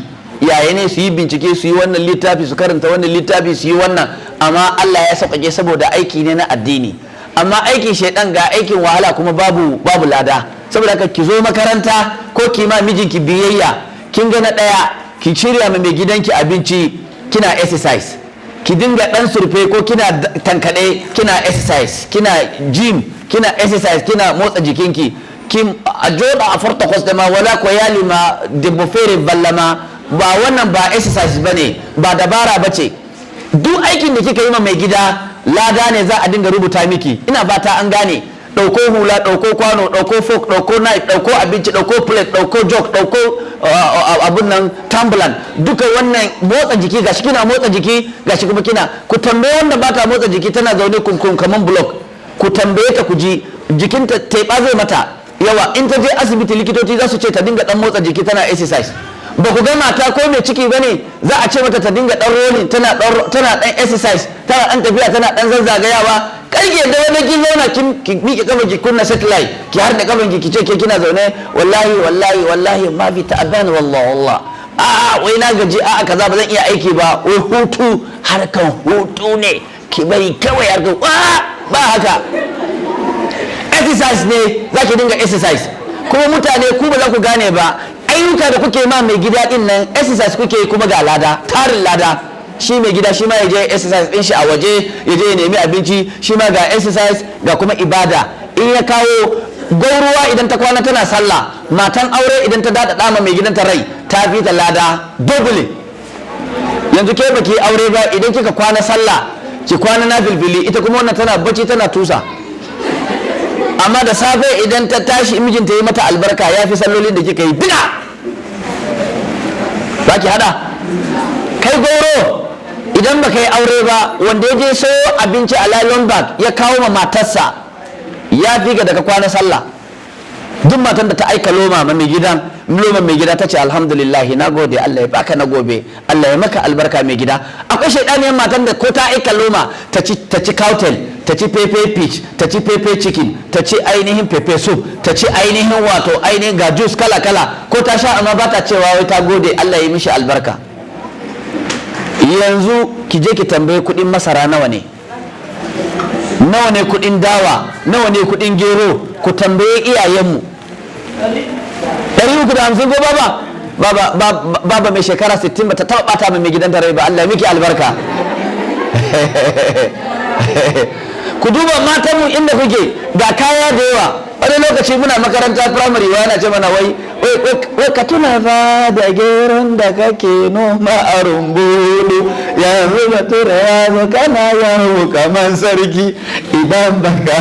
yaya ne su yi bincike, su yi wannan littafi, su karanta wannan littafi, su yi wannan. Amma Allah ya sauƙaƙe saboda aiki ne na addini. Amma aikin shaidan, ga aikin wahala kuma babu lada. Saboda haka ki zo makaranta ko ki ma mijinki biyayya. Kin ga na ɗaya, ki shirya ma mai gidanki abinci, kina exercise. Ki dinga dan surfe ko kina tankaɗe, kina exercise, kina gym, kina exercise, kina motsa jikinki. Kin a joɗa a forta kwasdama wala ko yalima debbo fere ballama ba, wannan ba exercise bane, ba dabara bace. Duk aikin da kika yi ma mai gida, lada ne za a dinga rubuta miki. Ina fata an gane. Ɗauko hula, ɗauko kwano, ɗauko fork, ɗauko knife, ɗauko abinci, ɗauko plate, ɗauko jug, ɗauko abun nan, tumbler, duka wannan motsa jiki. Gashi kina motsa jiki, gashi kuma kina. Ku tambaye wanda ba ta motsa jiki, tana zaune kunkun kaman block, ku tambaye ta ku ji, jikinta teɓa zai mata yawa. In ta je asibiti, likitoci za su ce ta dinga dan motsa jiki, tana exercise. Ba ku ga mata ko mai ciki bane, za a ce mata ta dinga dan rolling, tana dan exercise, tana dan tafiya, tana dan zazzagayawa. Karke da wani kin zauna, kin ki miƙe kafan ki, kunna satellite, ki har da kafan ki, ki ce ke kina zaune, wallahi wallahi wallahi ما في تعبان والله والله, a'a wai na gaji, a'a kaza, ba zan iya aiki ba, wai hutu, harkan hutu ne, ki bari kawai harkan ba haka. Exercise ne, za ki dinga exercise. Kuma mutane ku ba za ku gane ba, ayyuka da kuke ma mai gida din nan, exercise kuke yi, kuma ga lada, tarin lada. Shi mai gida shi ma ya je exercise din shi a waje, ya je ya nemi abinci, shi ma ga exercise, ga kuma ibada. In ya kawo gauruwa, idan ta kwana tana sallah, matan aure idan ta dada dama mai gidanta rai, ta fi ta lada double. Yanzu ke baki aure ba, idan kika kwana sallah, ki kwana na filfili, ita kuma wannan tana bacci, tana tusa. Amma da safe idan ta tashi, mijinta yi mata albarka, ya fi sallolin da kika yi duka. Za ki hada kai goro idan baka yi aure ba, wanda ya je sayo abinci a nylon bag ya kawo ma matarsa, ya fi ga daga kwana sallah. Duk matan da ta aika loma ma mai gidan, loma mai gida, ta ce alhamdulillah, na gode, Allah ya baka na gobe, Allah ya maka albarka mai gida. Akwai shaidaniyar matan da ko ta aika loma, ta ci cowtail, ta ci pepper fish, ta ci pepper chicken, ta ci ainihin pepper soup, ta ci ainihin wato ainihin ga juice kala kala, ko ta sha amma ba ta cewa wai ta gode, Allah ya mishi albarka. Yanzu ki je ki tambaye kudin masara nawa ne, nawa ne kudin dawa, nawa ne kudin gero. Ku tambaye iyayenmu. 350 ko baba? Baba mai shekara 60 bata taɓa ɓata mai gidanta rai ba. Allah miki albarka. Ku duba matanmu inda kuke ga kaya da yawa. Wani lokaci muna makaranta primary, wa yana ce mana wai wai ka tuna fa da geron da kake noma a rumbulu, yanzu bature ya zo kana yawo kamar sarki idan baka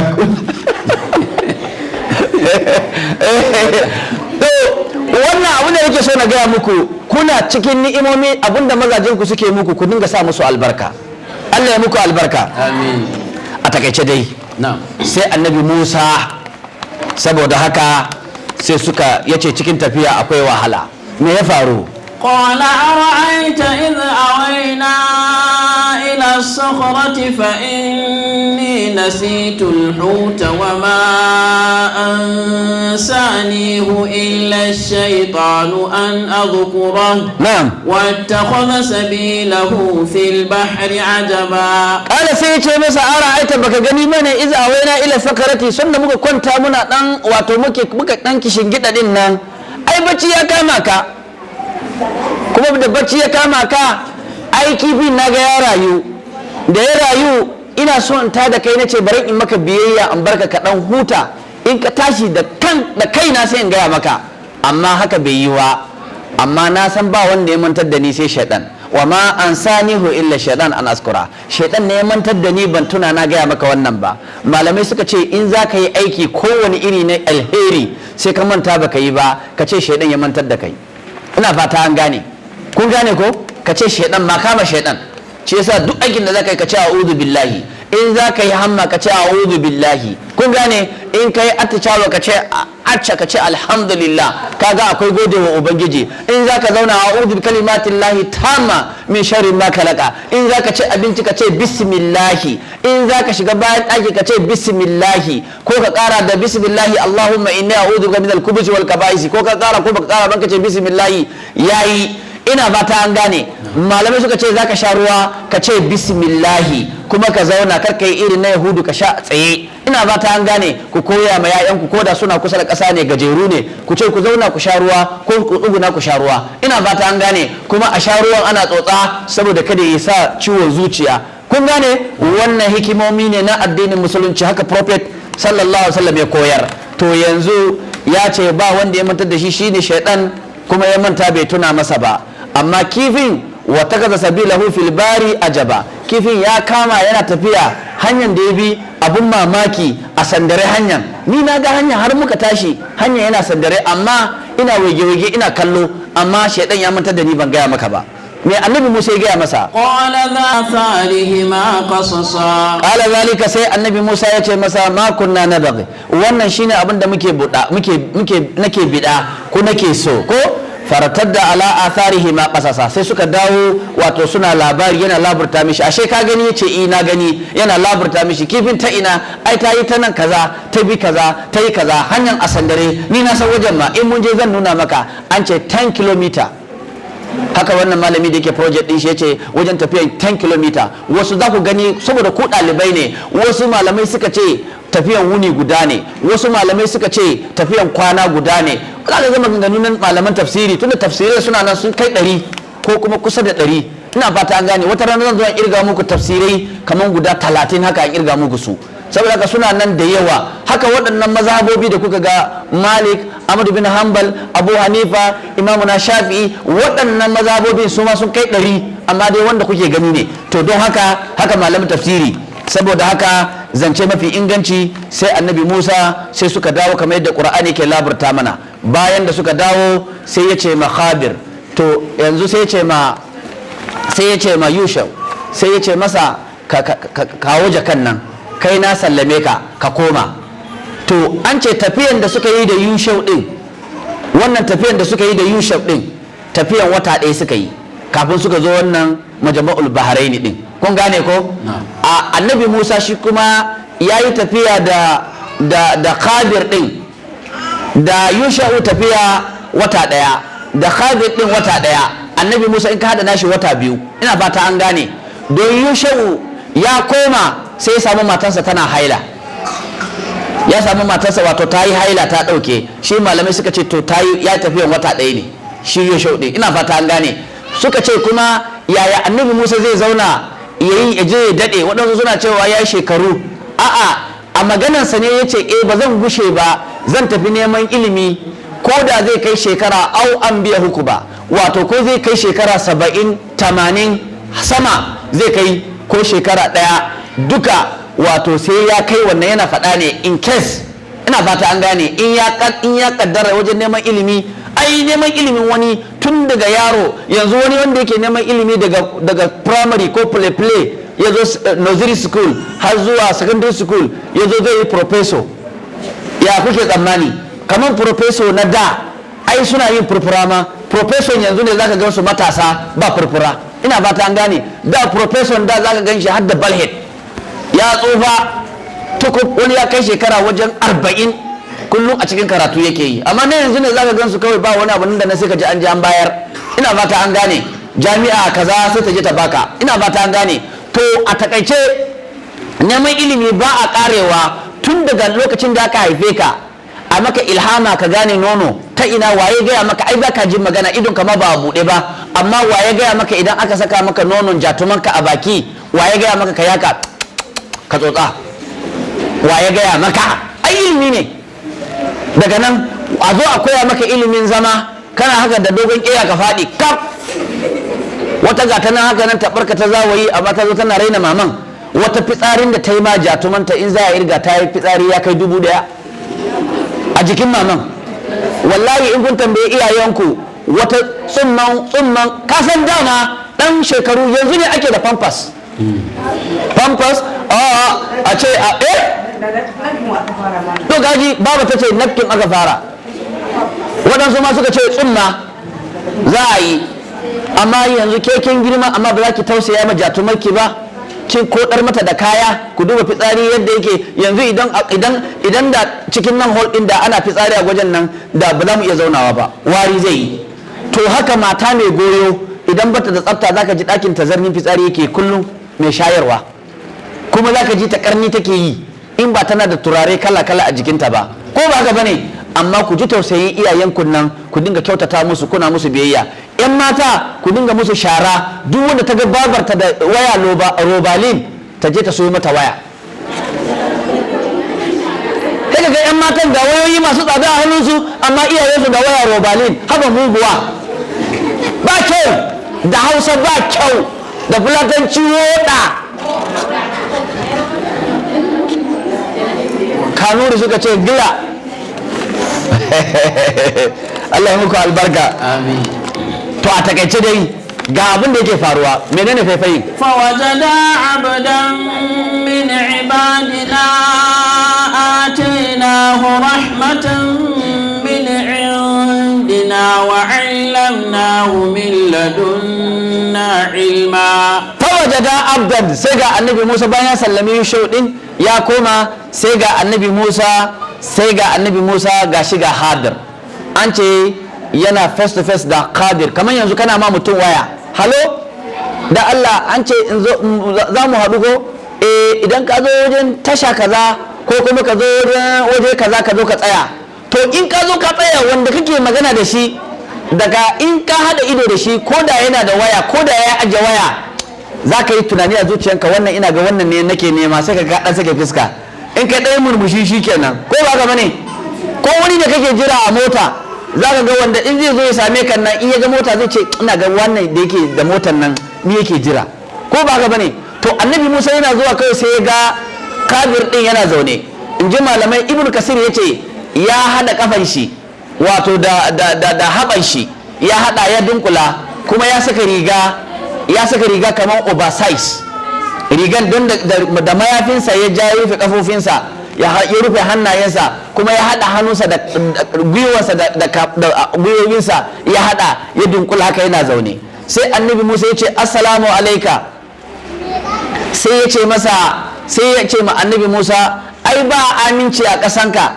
To wannan abu da nake so na gaya muku, kuna cikin ni'imomi. Abinda mazajen ku suke muku, ku dinga sa musu albarka. Allah ya muku albarka. Amin. A takaice dai, Na'am. sai Annabi Musa, saboda haka sai suka yace cikin tafiya akwai wahala. Me ya faru? قال أرأيت إذ أوينا إلى الصخرة فإني نسيت الحوت وما أنسانيه إلا الشيطان أن أذكره Na'am. واتخذ سبيله في البحر عجبا. Kala, sai ya ce masa, ara'aita, baka gani bane, iz awaina ila sakarati, sanda muka kwanta muna dan wato muka dan kishingida din nan, ai bacci ya kama ka. Kuma da bacci ya kama ka, ai kifin naga ya rayu. Da ya rayu, ina so in tada kai, nace bari in maka biyayya in barka ka dan huta, in ka tashi da kan da kaina sai in gaya maka. Amma haka bai yi wa. Amma na san ba wanda ya mantar da ni sai shaidan. Wa ma ansanihu illa shaidan an askura, shaidan ne ya mantar da ni, ban tuna na gaya maka wannan ba. Malamai suka ce in za ka yi aiki kowane iri na alheri, sai ka manta baka yi ba, ka ce shaidan ya mantar da kai. Ina fata an gane. Kun gane ko? Ka ce shaidan ma kama shaidan. Shi yasa duk aikin da za ka yi, ka ce a'udhu billahi. In za ka yi hamma, ka ce a'udhu billahi. Kun gane? In ka yi atticawa, ka ce acca, ka ce alhamdulillah, kaga akwai gode wa Ubangiji. In za ka zauna, a'udhu bi kalimatillahi tamma min sharri ma khalaqa. In za ka ci abinci, ka ce bismillahi. In za ka shiga bayan ɗaki, ka ce bismillahi, ko ka ƙara da bismillahi allahumma inni a'udhu bika min al-khubuthi wal kaba'isi. Ko ka ƙara ko baka ƙara ban, ka ce bismillahi yayi. Ina fata an gane. Malamai suka ce zaka sha ruwa, ka ce bismillahi, kuma ka zauna, kar ka yi irin na Yahudu ka sha tsaye. Ina fata an gane. Ku koya ma 'ya'yanku, ko da suna kusa da ƙasa ne, gajeru ne, ku ce ku zauna ku sha ruwa ko ku tsuguna ku sha ruwa. Ina fata an gane. Kuma a sha ruwan ana tsotsa saboda kada ya sa ciwon zuciya. Kun gane? Wannan hikimomi ne na addinin Musulunci, haka Prophet sallallahu alaihi wasallam ya koyar. To yanzu ya ce ba wanda ya mantar da shi shine shaidan, kuma ya manta bai tuna masa ba. Amma kifin, wa takaza sabilahu fil bari ajaba, kifin ya kama yana tafiya, hanyar da ya bi abun mamaki, a sandare hanyar. Ni na ga hanya har muka tashi, hanyar yana sandare, amma ina waige-waige ina kallo, amma shaidan ya mantar da ni ban gaya maka ba. Me Annabi Musa ya gaya masa? قال ذا آثارهما قصصا. Qala zalika, sai Annabi Musa ya ce masa, ma kunna nabghi, wannan shine abin da muke buɗa, muke nake bida ko nake so ko. Fartadda ala atharihi ma qasasa, sai suka dawo, wato suna labari, yana laburta mishi, ashe ka gani? Yace i na gani. Yana laburta mishi kifin ta ina, ai ta yi ta nan kaza, ta bi kaza, ta yi kaza, hanyar a sandare. Ni na san wajen ma, in mun je zan nuna maka. An ce 10 kilometer. Haka wannan malami da yake project din shi yace wajen tafiyan 10 km. Wasu za ku gani saboda ku ɗalibai ne, wasu malamai suka ce tafiyan wuni guda ne, wasu malamai suka ce tafiyan kwana guda ne. Za ka zama maganganun malaman tafsiri, tunda tafsirai suna nan sun kai 100 ko kuma kusa da 100. Ina fata an gane. Wata rana zan zo in irga muku tafsirai kamar guda 30, haka in irga muku su, saboda haka suna nan da yawa. Haka waɗannan mazhabobi da kuka ga, Malik, Ahmad bin Hanbal, Abu Hanifa, Imamu na Shafi'i, waɗannan mazhabobin su ma sun kai 100, amma dai wanda kuke gani ne. To don haka, haka malamin tafsiri. Saboda haka zance mafi inganci, sai Annabi Musa, sai suka dawo kamar yadda Qur'ani ke laburta mana. Bayan da suka dawo, sai ya ce ma Khadir, to yanzu sai ya ce ma Yushau, sai ya ce masa, kawo jakan nan, kai na sallame ka, ka koma. To an ce tafiyan da suka yi da Yushau din, wannan tafiyan da suka yi da Yushau din, tafiyan wata ɗaya suka yi kafin suka zo wannan Majma'ul Bahraini din. Kun gane ko? A Annabi Musa shi kuma ya yi tafiya da Khadir din da Yusha'u tafiya wata ɗaya, da Khadir din wata ɗaya. Annabi Musa in ka hada nashi wata 2. Ina fata an gane. Don Yusha'u ya koma sai ya samu matansa tana haila. Ya samu matarsa, wato ta yi haila ta ɗauke shi. Malamai suka ce to ta yi ya tafiyan wata ɗaya ne shi ya shauɗe. Ina fata an gane. Suka ce kuma yaya Annabi Musa zai zauna yayi ya je ya daɗe? Waɗansu suna cewa ya shekaru. A'a, a maganarsa ne ya ce eh, ba zan gushe ba, zan tafi neman ilimi ko da zai kai shekara au an biya huku ba, wato ko zai kai shekara 70, 80, sama zai kai ko shekara ɗaya duka, wato sai ya kai wannan. Yana faɗa ne in case, ina fata an gane, in ya kaddara wajen neman ilimi. Ai neman ilimin wani tun daga yaro, yanzu wani wanda yake neman ilimi daga primary ko play play, ya zo nursery school har zuwa secondary school, ya zo zai yi professor, ya kuke tsammani? Kamar professor na da ai suna yin furfura ma. Professor yanzu ne zaka gan su matasa ba furfura. Ina fata an gane. Da professor da zaka gan shi har da bald head, ya tsufa tukub, wani ya kai shekara wajen 40, kullum a cikin karatu yake yi. Amma na yanzu ne zaka gan su kawai ba wani abu da na sai ka ji an ji an bayar. Ina fata an gane, jami'a kaza sai ta je ta baka. Ina fata an gane. To, a takaice neman ilimi ba a karewa. Tun daga lokacin da aka haife ka, a maka ilhama ka gane nono ta ina. Waye gaya maka? Ai baka jin magana, idon kama ba a buɗe ba, amma waye gaya maka idan aka saka maka nonon jatumanka a baki, waye gaya maka ka yaka ka tsotsa? Waye gaya maka? Ai ilimi ne. Daga nan a zo a koya maka ilimin zama, kana haka da dogon ƙeya ka faɗi kaf. Wata gata nan haka nan taɓarka ta zawayi, amma ta zo tana raina maman. Wata fitsarin da ta yi ma jatumanta, in za a irga, ta yi fitsari ya kai 1000 a jikin maman. Wallahi in kun tambaye iyayenku, wata tsumman tsumman kasan dama dan shekaru, yanzu ne ake da Pampers. Pampers a ce a eh to gaji baba ta ce napkin aka fara, waɗansu ma suka ce tsumma za a yi. Amma yanzu ke kin girma, amma ba za ki tausaya ma jatumarki ba, kin kodar mata da kaya. Ku duba fitsari yadda yake yanzu. Idan da cikin nan hall din da ana fitsari a wajen nan, da ba za mu iya zaunawa ba, wari zai yi. To haka mata mai goyo, idan bata da tsafta, zaka ji ɗakin ta zarnin fitsari yake kullum. Mai shayarwa kuma zaka ji ta karni take yi, in ba tana da turare kala kala a jikinta ba, ko ba haka bane? Amma ku ji tausayin iyayenku nan, ku dinga kyautata musu, kuna musu biyayya. Yan mata, ku dinga musu shara. Duk wanda ta ga babarta da waya robalin, ta je ta sayo mata waya. Kai ga yan matan ga wayoyi masu tsada a hannunsu, amma iyayensu da waya robalin. Haba muguwa, ba kyau. Da Hausa ba kyau, da Fulatanci woɗa. Kanuri suka ce gila. Allah ya muku albarka. Amin. To, a takaice dai ga abin da yake faruwa. Menene faifayin? فوجدا عبدا من عبادنا آتيناه رحمة من عندنا وعلمناه من لدنا علما. Fawajada abdan, sai ga Annabi Musa bayan ya sallami Yushau din ya koma, sai ga Annabi Musa ga shi ga Hadir. An ce yana face to face da Qadir, kamar yanzu kana ma mutum waya, "Hello, da Allah an ce in zo za mu haɗu ko eh, idan ka zo wajen tasha kaza ko kuma ka zo wajen waje kaza, ka zo ka tsaya." To, in ka zo ka tsaya, wanda kake magana da shi, daga in ka haɗa ido da shi, ko da yana da waya, ko da ya aje waya, za ka yi tunani a zuciyanka, "Wannan ina ga wannan ne nake nema." Sai ka ga ɗan sake fuska, in ka ɗaya murmushi, shi kenan. Ko ba ka bane? Ko wani da kake jira a mota, za ka ga wanda in zai zo ya same ka nan, in ya ga mota zai ce, "Ina ga wannan da yake da motar nan ni yake jira." Ko ba ka bane? To, Annabi Musa yana zuwa kawai sai ya ga Kabir din yana zaune. In ji malamai, Ibn Kasir ya ce ya haɗa kafan shi, wato da haɓan shi ya haɗa ya dunkula, kuma ya saka riga kamar oversize rigan don da mayafinsa ya ja ya rufe kafofinsa, ya rufe hannayensa, kuma ya haɗa hannunsa da gwiwarsa da gwiwowinsa, ya haɗa ya dunkula haka yana zaune. Sai Annabi Musa ya ce, "Assalamu alaika." Sai ya ce masa, sai ya ce ma Annabi Musa, "Ai ba aminci a ƙasanka,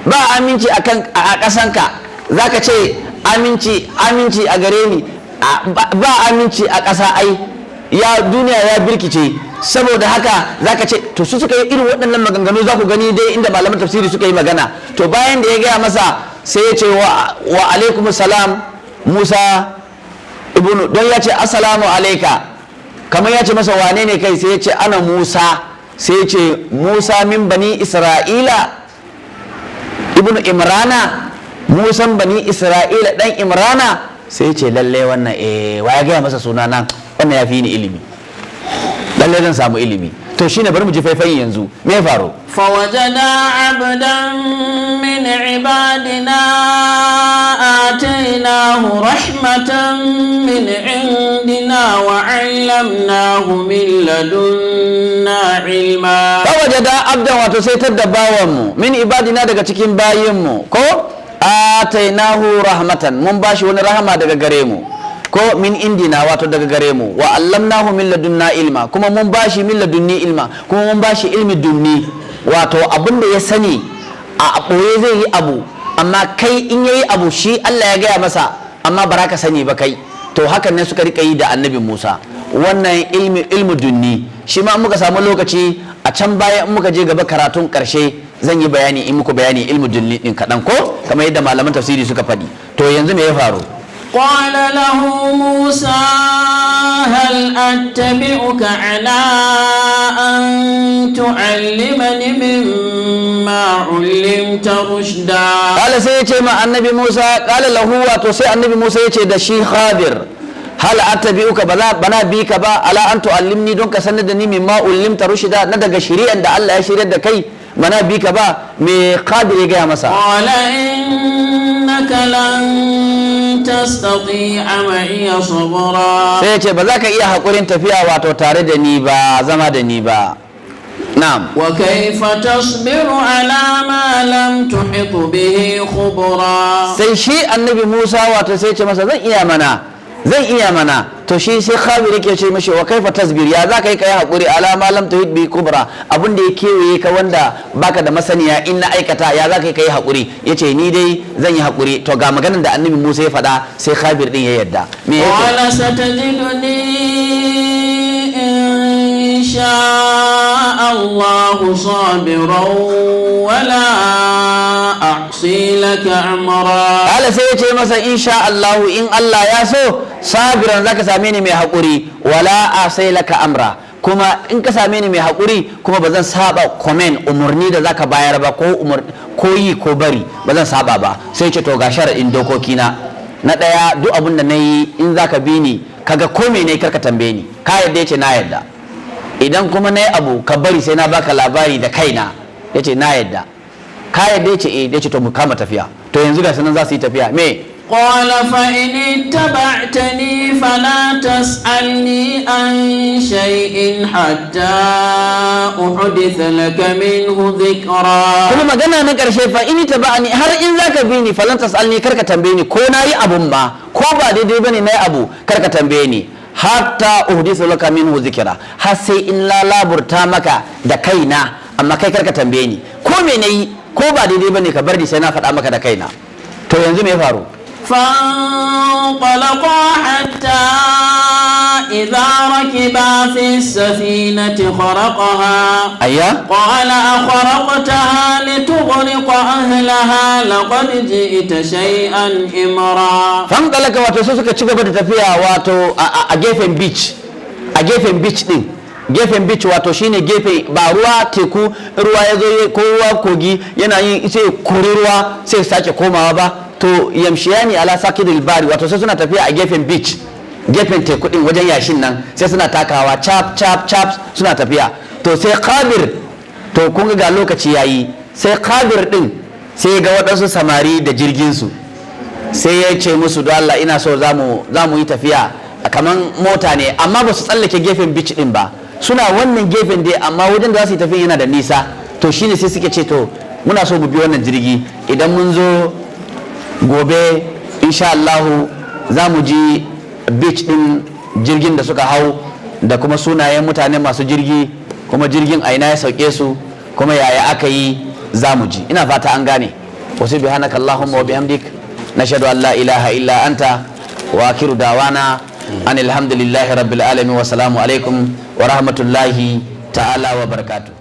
ba aminci a ƙasanka. Za ka ce aminci, aminci a gare ni? Ba aminci a ƙasa, ai ya duniya ya birkice." Saboda haka zaka ce to su suka yi irin waɗannan maganganu, za ku gani dai inda malaman tafsiri suka yi magana. To bayan da ya gaya masa, sai ya ce wa alaikum salam Musa ibnu, don ya ce assalamu alaika, kamar ya ce masa wane ne kai? Sai ya ce ana Musa. Sai ya ce Musa min bani Isra'ila ibnu Imrana, Musan bani Isra'ila dan Imrana. Sai ya ce lalle wannan, wa ya gaya masa suna nan? Wannan ya fi ni ilimi, lalle zan samu ilimi. To shine bari mu ji faifayin yanzu, me ya faru? فوجدا عبدا من عبادنا آتيناه رحمة من عندنا وعلمناه من لدنا علما. Fawajada abdan, wato sai tadda bawanmu, min ibadina, daga cikin bayinmu ko, atainahu rahmatan, mun bashi wani rahama daga gare mu ko, min indina, wato daga gare mu, wa allamnahu min ladunna ilma, kuma mun bashi min ladunni ilma, kuma mun bashi ilmi dunni, wato abin da ya sani a ɓoye zai yi abu, amma kai in yayi abu shi Allah ya gaya masa, amma ba ka sani ba kai. To hakan ne suka rika yi da Annabi Musa. Wannan ilmi, ilmu dunni, shi ma in muka samu lokaci a can baya, in muka je gaba karatun karshe, zan yi bayani, in muku bayani ilmu dunni din kaɗan ko, kamar yadda malaman tafsiri suka faɗi. To yanzu me ya faru? قال له موسى هل أتبعك على أن تعلمني مما علمت رشدا؟ Kala, sai ya ce ma Annabi Musa, kala lahu, wato sai Annabi Musa ya ce da shi Khadir, hal attabi'uka, bala bana bi ka ba, ala an tu'allimni, don ka sanar da ni, mimma ullimta rushida, na daga shari'an da Allah ya shiryar da kai, bana bi ka ba? Me Khadir ya gaya masa? قال إنك لن تستطيع معي صبرا. Sai ya ce ba za ka iya haƙurin tafiya wato tare da ni ba, zama da ni ba. Na'am. وكيف تصبر على ما لم تحط به خبرا؟ Sai shi Annabi Musa wato sai ce masa zan iya mana, zan iya mana. To shi sai Khabir yake ce mishi wa kaifa tasbir, ya za ka yi kai haƙuri, ala ma lam tuhit bi kubra, abin da ya kewaye ka wanda baka da masaniya, in na aikata ya za ka yi kai haƙuri? Yace ni dai zan yi haƙuri. To ga maganar da Annabi Musa ya faɗa, sai Khabir din ya yarda. Me yake? قال ستجدني إن شاء الله صابرا ولا أعصي لك أمرا. Kala, sai ya ce masa insha Allahu, in Allah ya so, sabiran, zaka same ni mai haƙuri, wala a'si laka amra, kuma in ka same ni mai haƙuri kuma ba zan saba command, umarni da zaka bayar ba, ko umar ko yi ko bari, ba zan saba ba. Sai ce to ga sharaɗin dokokina. Na ɗaya, duk abin da na yi in zaka bi ni, kaga ko me ne, karka tambaye ni. Ka yarda? Ya ce na yarda. Idan kuma na yi abu, ka bari sai na baka labari da kaina. Ya ce na yarda. Ka yarda? Ya ce eh. Ya ce to mu kama tafiya. To yanzu ga sanan za su yi tafiya. Me? قال فإن اتبعتني فلا تسألني عن شيء حتى أحدث لك منه ذكرا. Kuma magana na karshe, fa in taba'ani, har in zaka bi ni, falan tasalni, karka tambaye ni ko nayi abun ma ko ba daidai bane nayi abu, karka tambaye ni, hatta uhdithu laka minhu zikra, har sai in lalaburta maka da kaina, amma kai karka tambaye ni ko me nayi ko ba daidai bane, ka bar ni sai na faɗa maka da kaina. To yanzu me ya faru? فانطلقا حتى إذا ركبا في السفينة خرقها. Ayya. قال أخرقتها لتغرق أهلها لقد جئت شيئا إمرا. Fanɗalaka, wato sai suka ci gaba da tafiya wato a gefen beach, a gefen beach din, gefen beach wato shine gefe ba ruwa, teku, ruwa ya zo ko ruwa kogi yana yin sai kori ruwa sai sake komawa ba. To yamshiyani ala saqidil bari, wato sai suna tafiya a gefen beach, gefen teku din, wajen yashin nan, sai suna takawa chap chap chap suna tafiya. To sai Khadir, to kun ga lokaci yayi, sai Khadir din sai ga waɗansu samari da jirgin su, sai ya ce musu don Allah ina so za mu yi tafiya kaman mota ne, amma ba su tsallake gefen beach din ba, suna wannan gefen dai, amma wajen da za su yi tafiya yana da nisa. To shine sai suke ce to muna so mu bi wannan jirgi, idan mun zo gobe insha Allahu za mu ji beach din jirgin da suka hau da kuma sunayen mutane masu jirgi, kuma jirgin a ina ya sauke su, kuma yaya aka yi, za mu ji. Ina fata an gane. Wasu bihanaka Allahumma wa bihamdik, nashhadu an la ilaha illa anta, wa akhiru dawana an alhamdulillahi rabbil alamin, wa salamu alaikum. Wa rahmatullahi ta'ala wa barakatuh.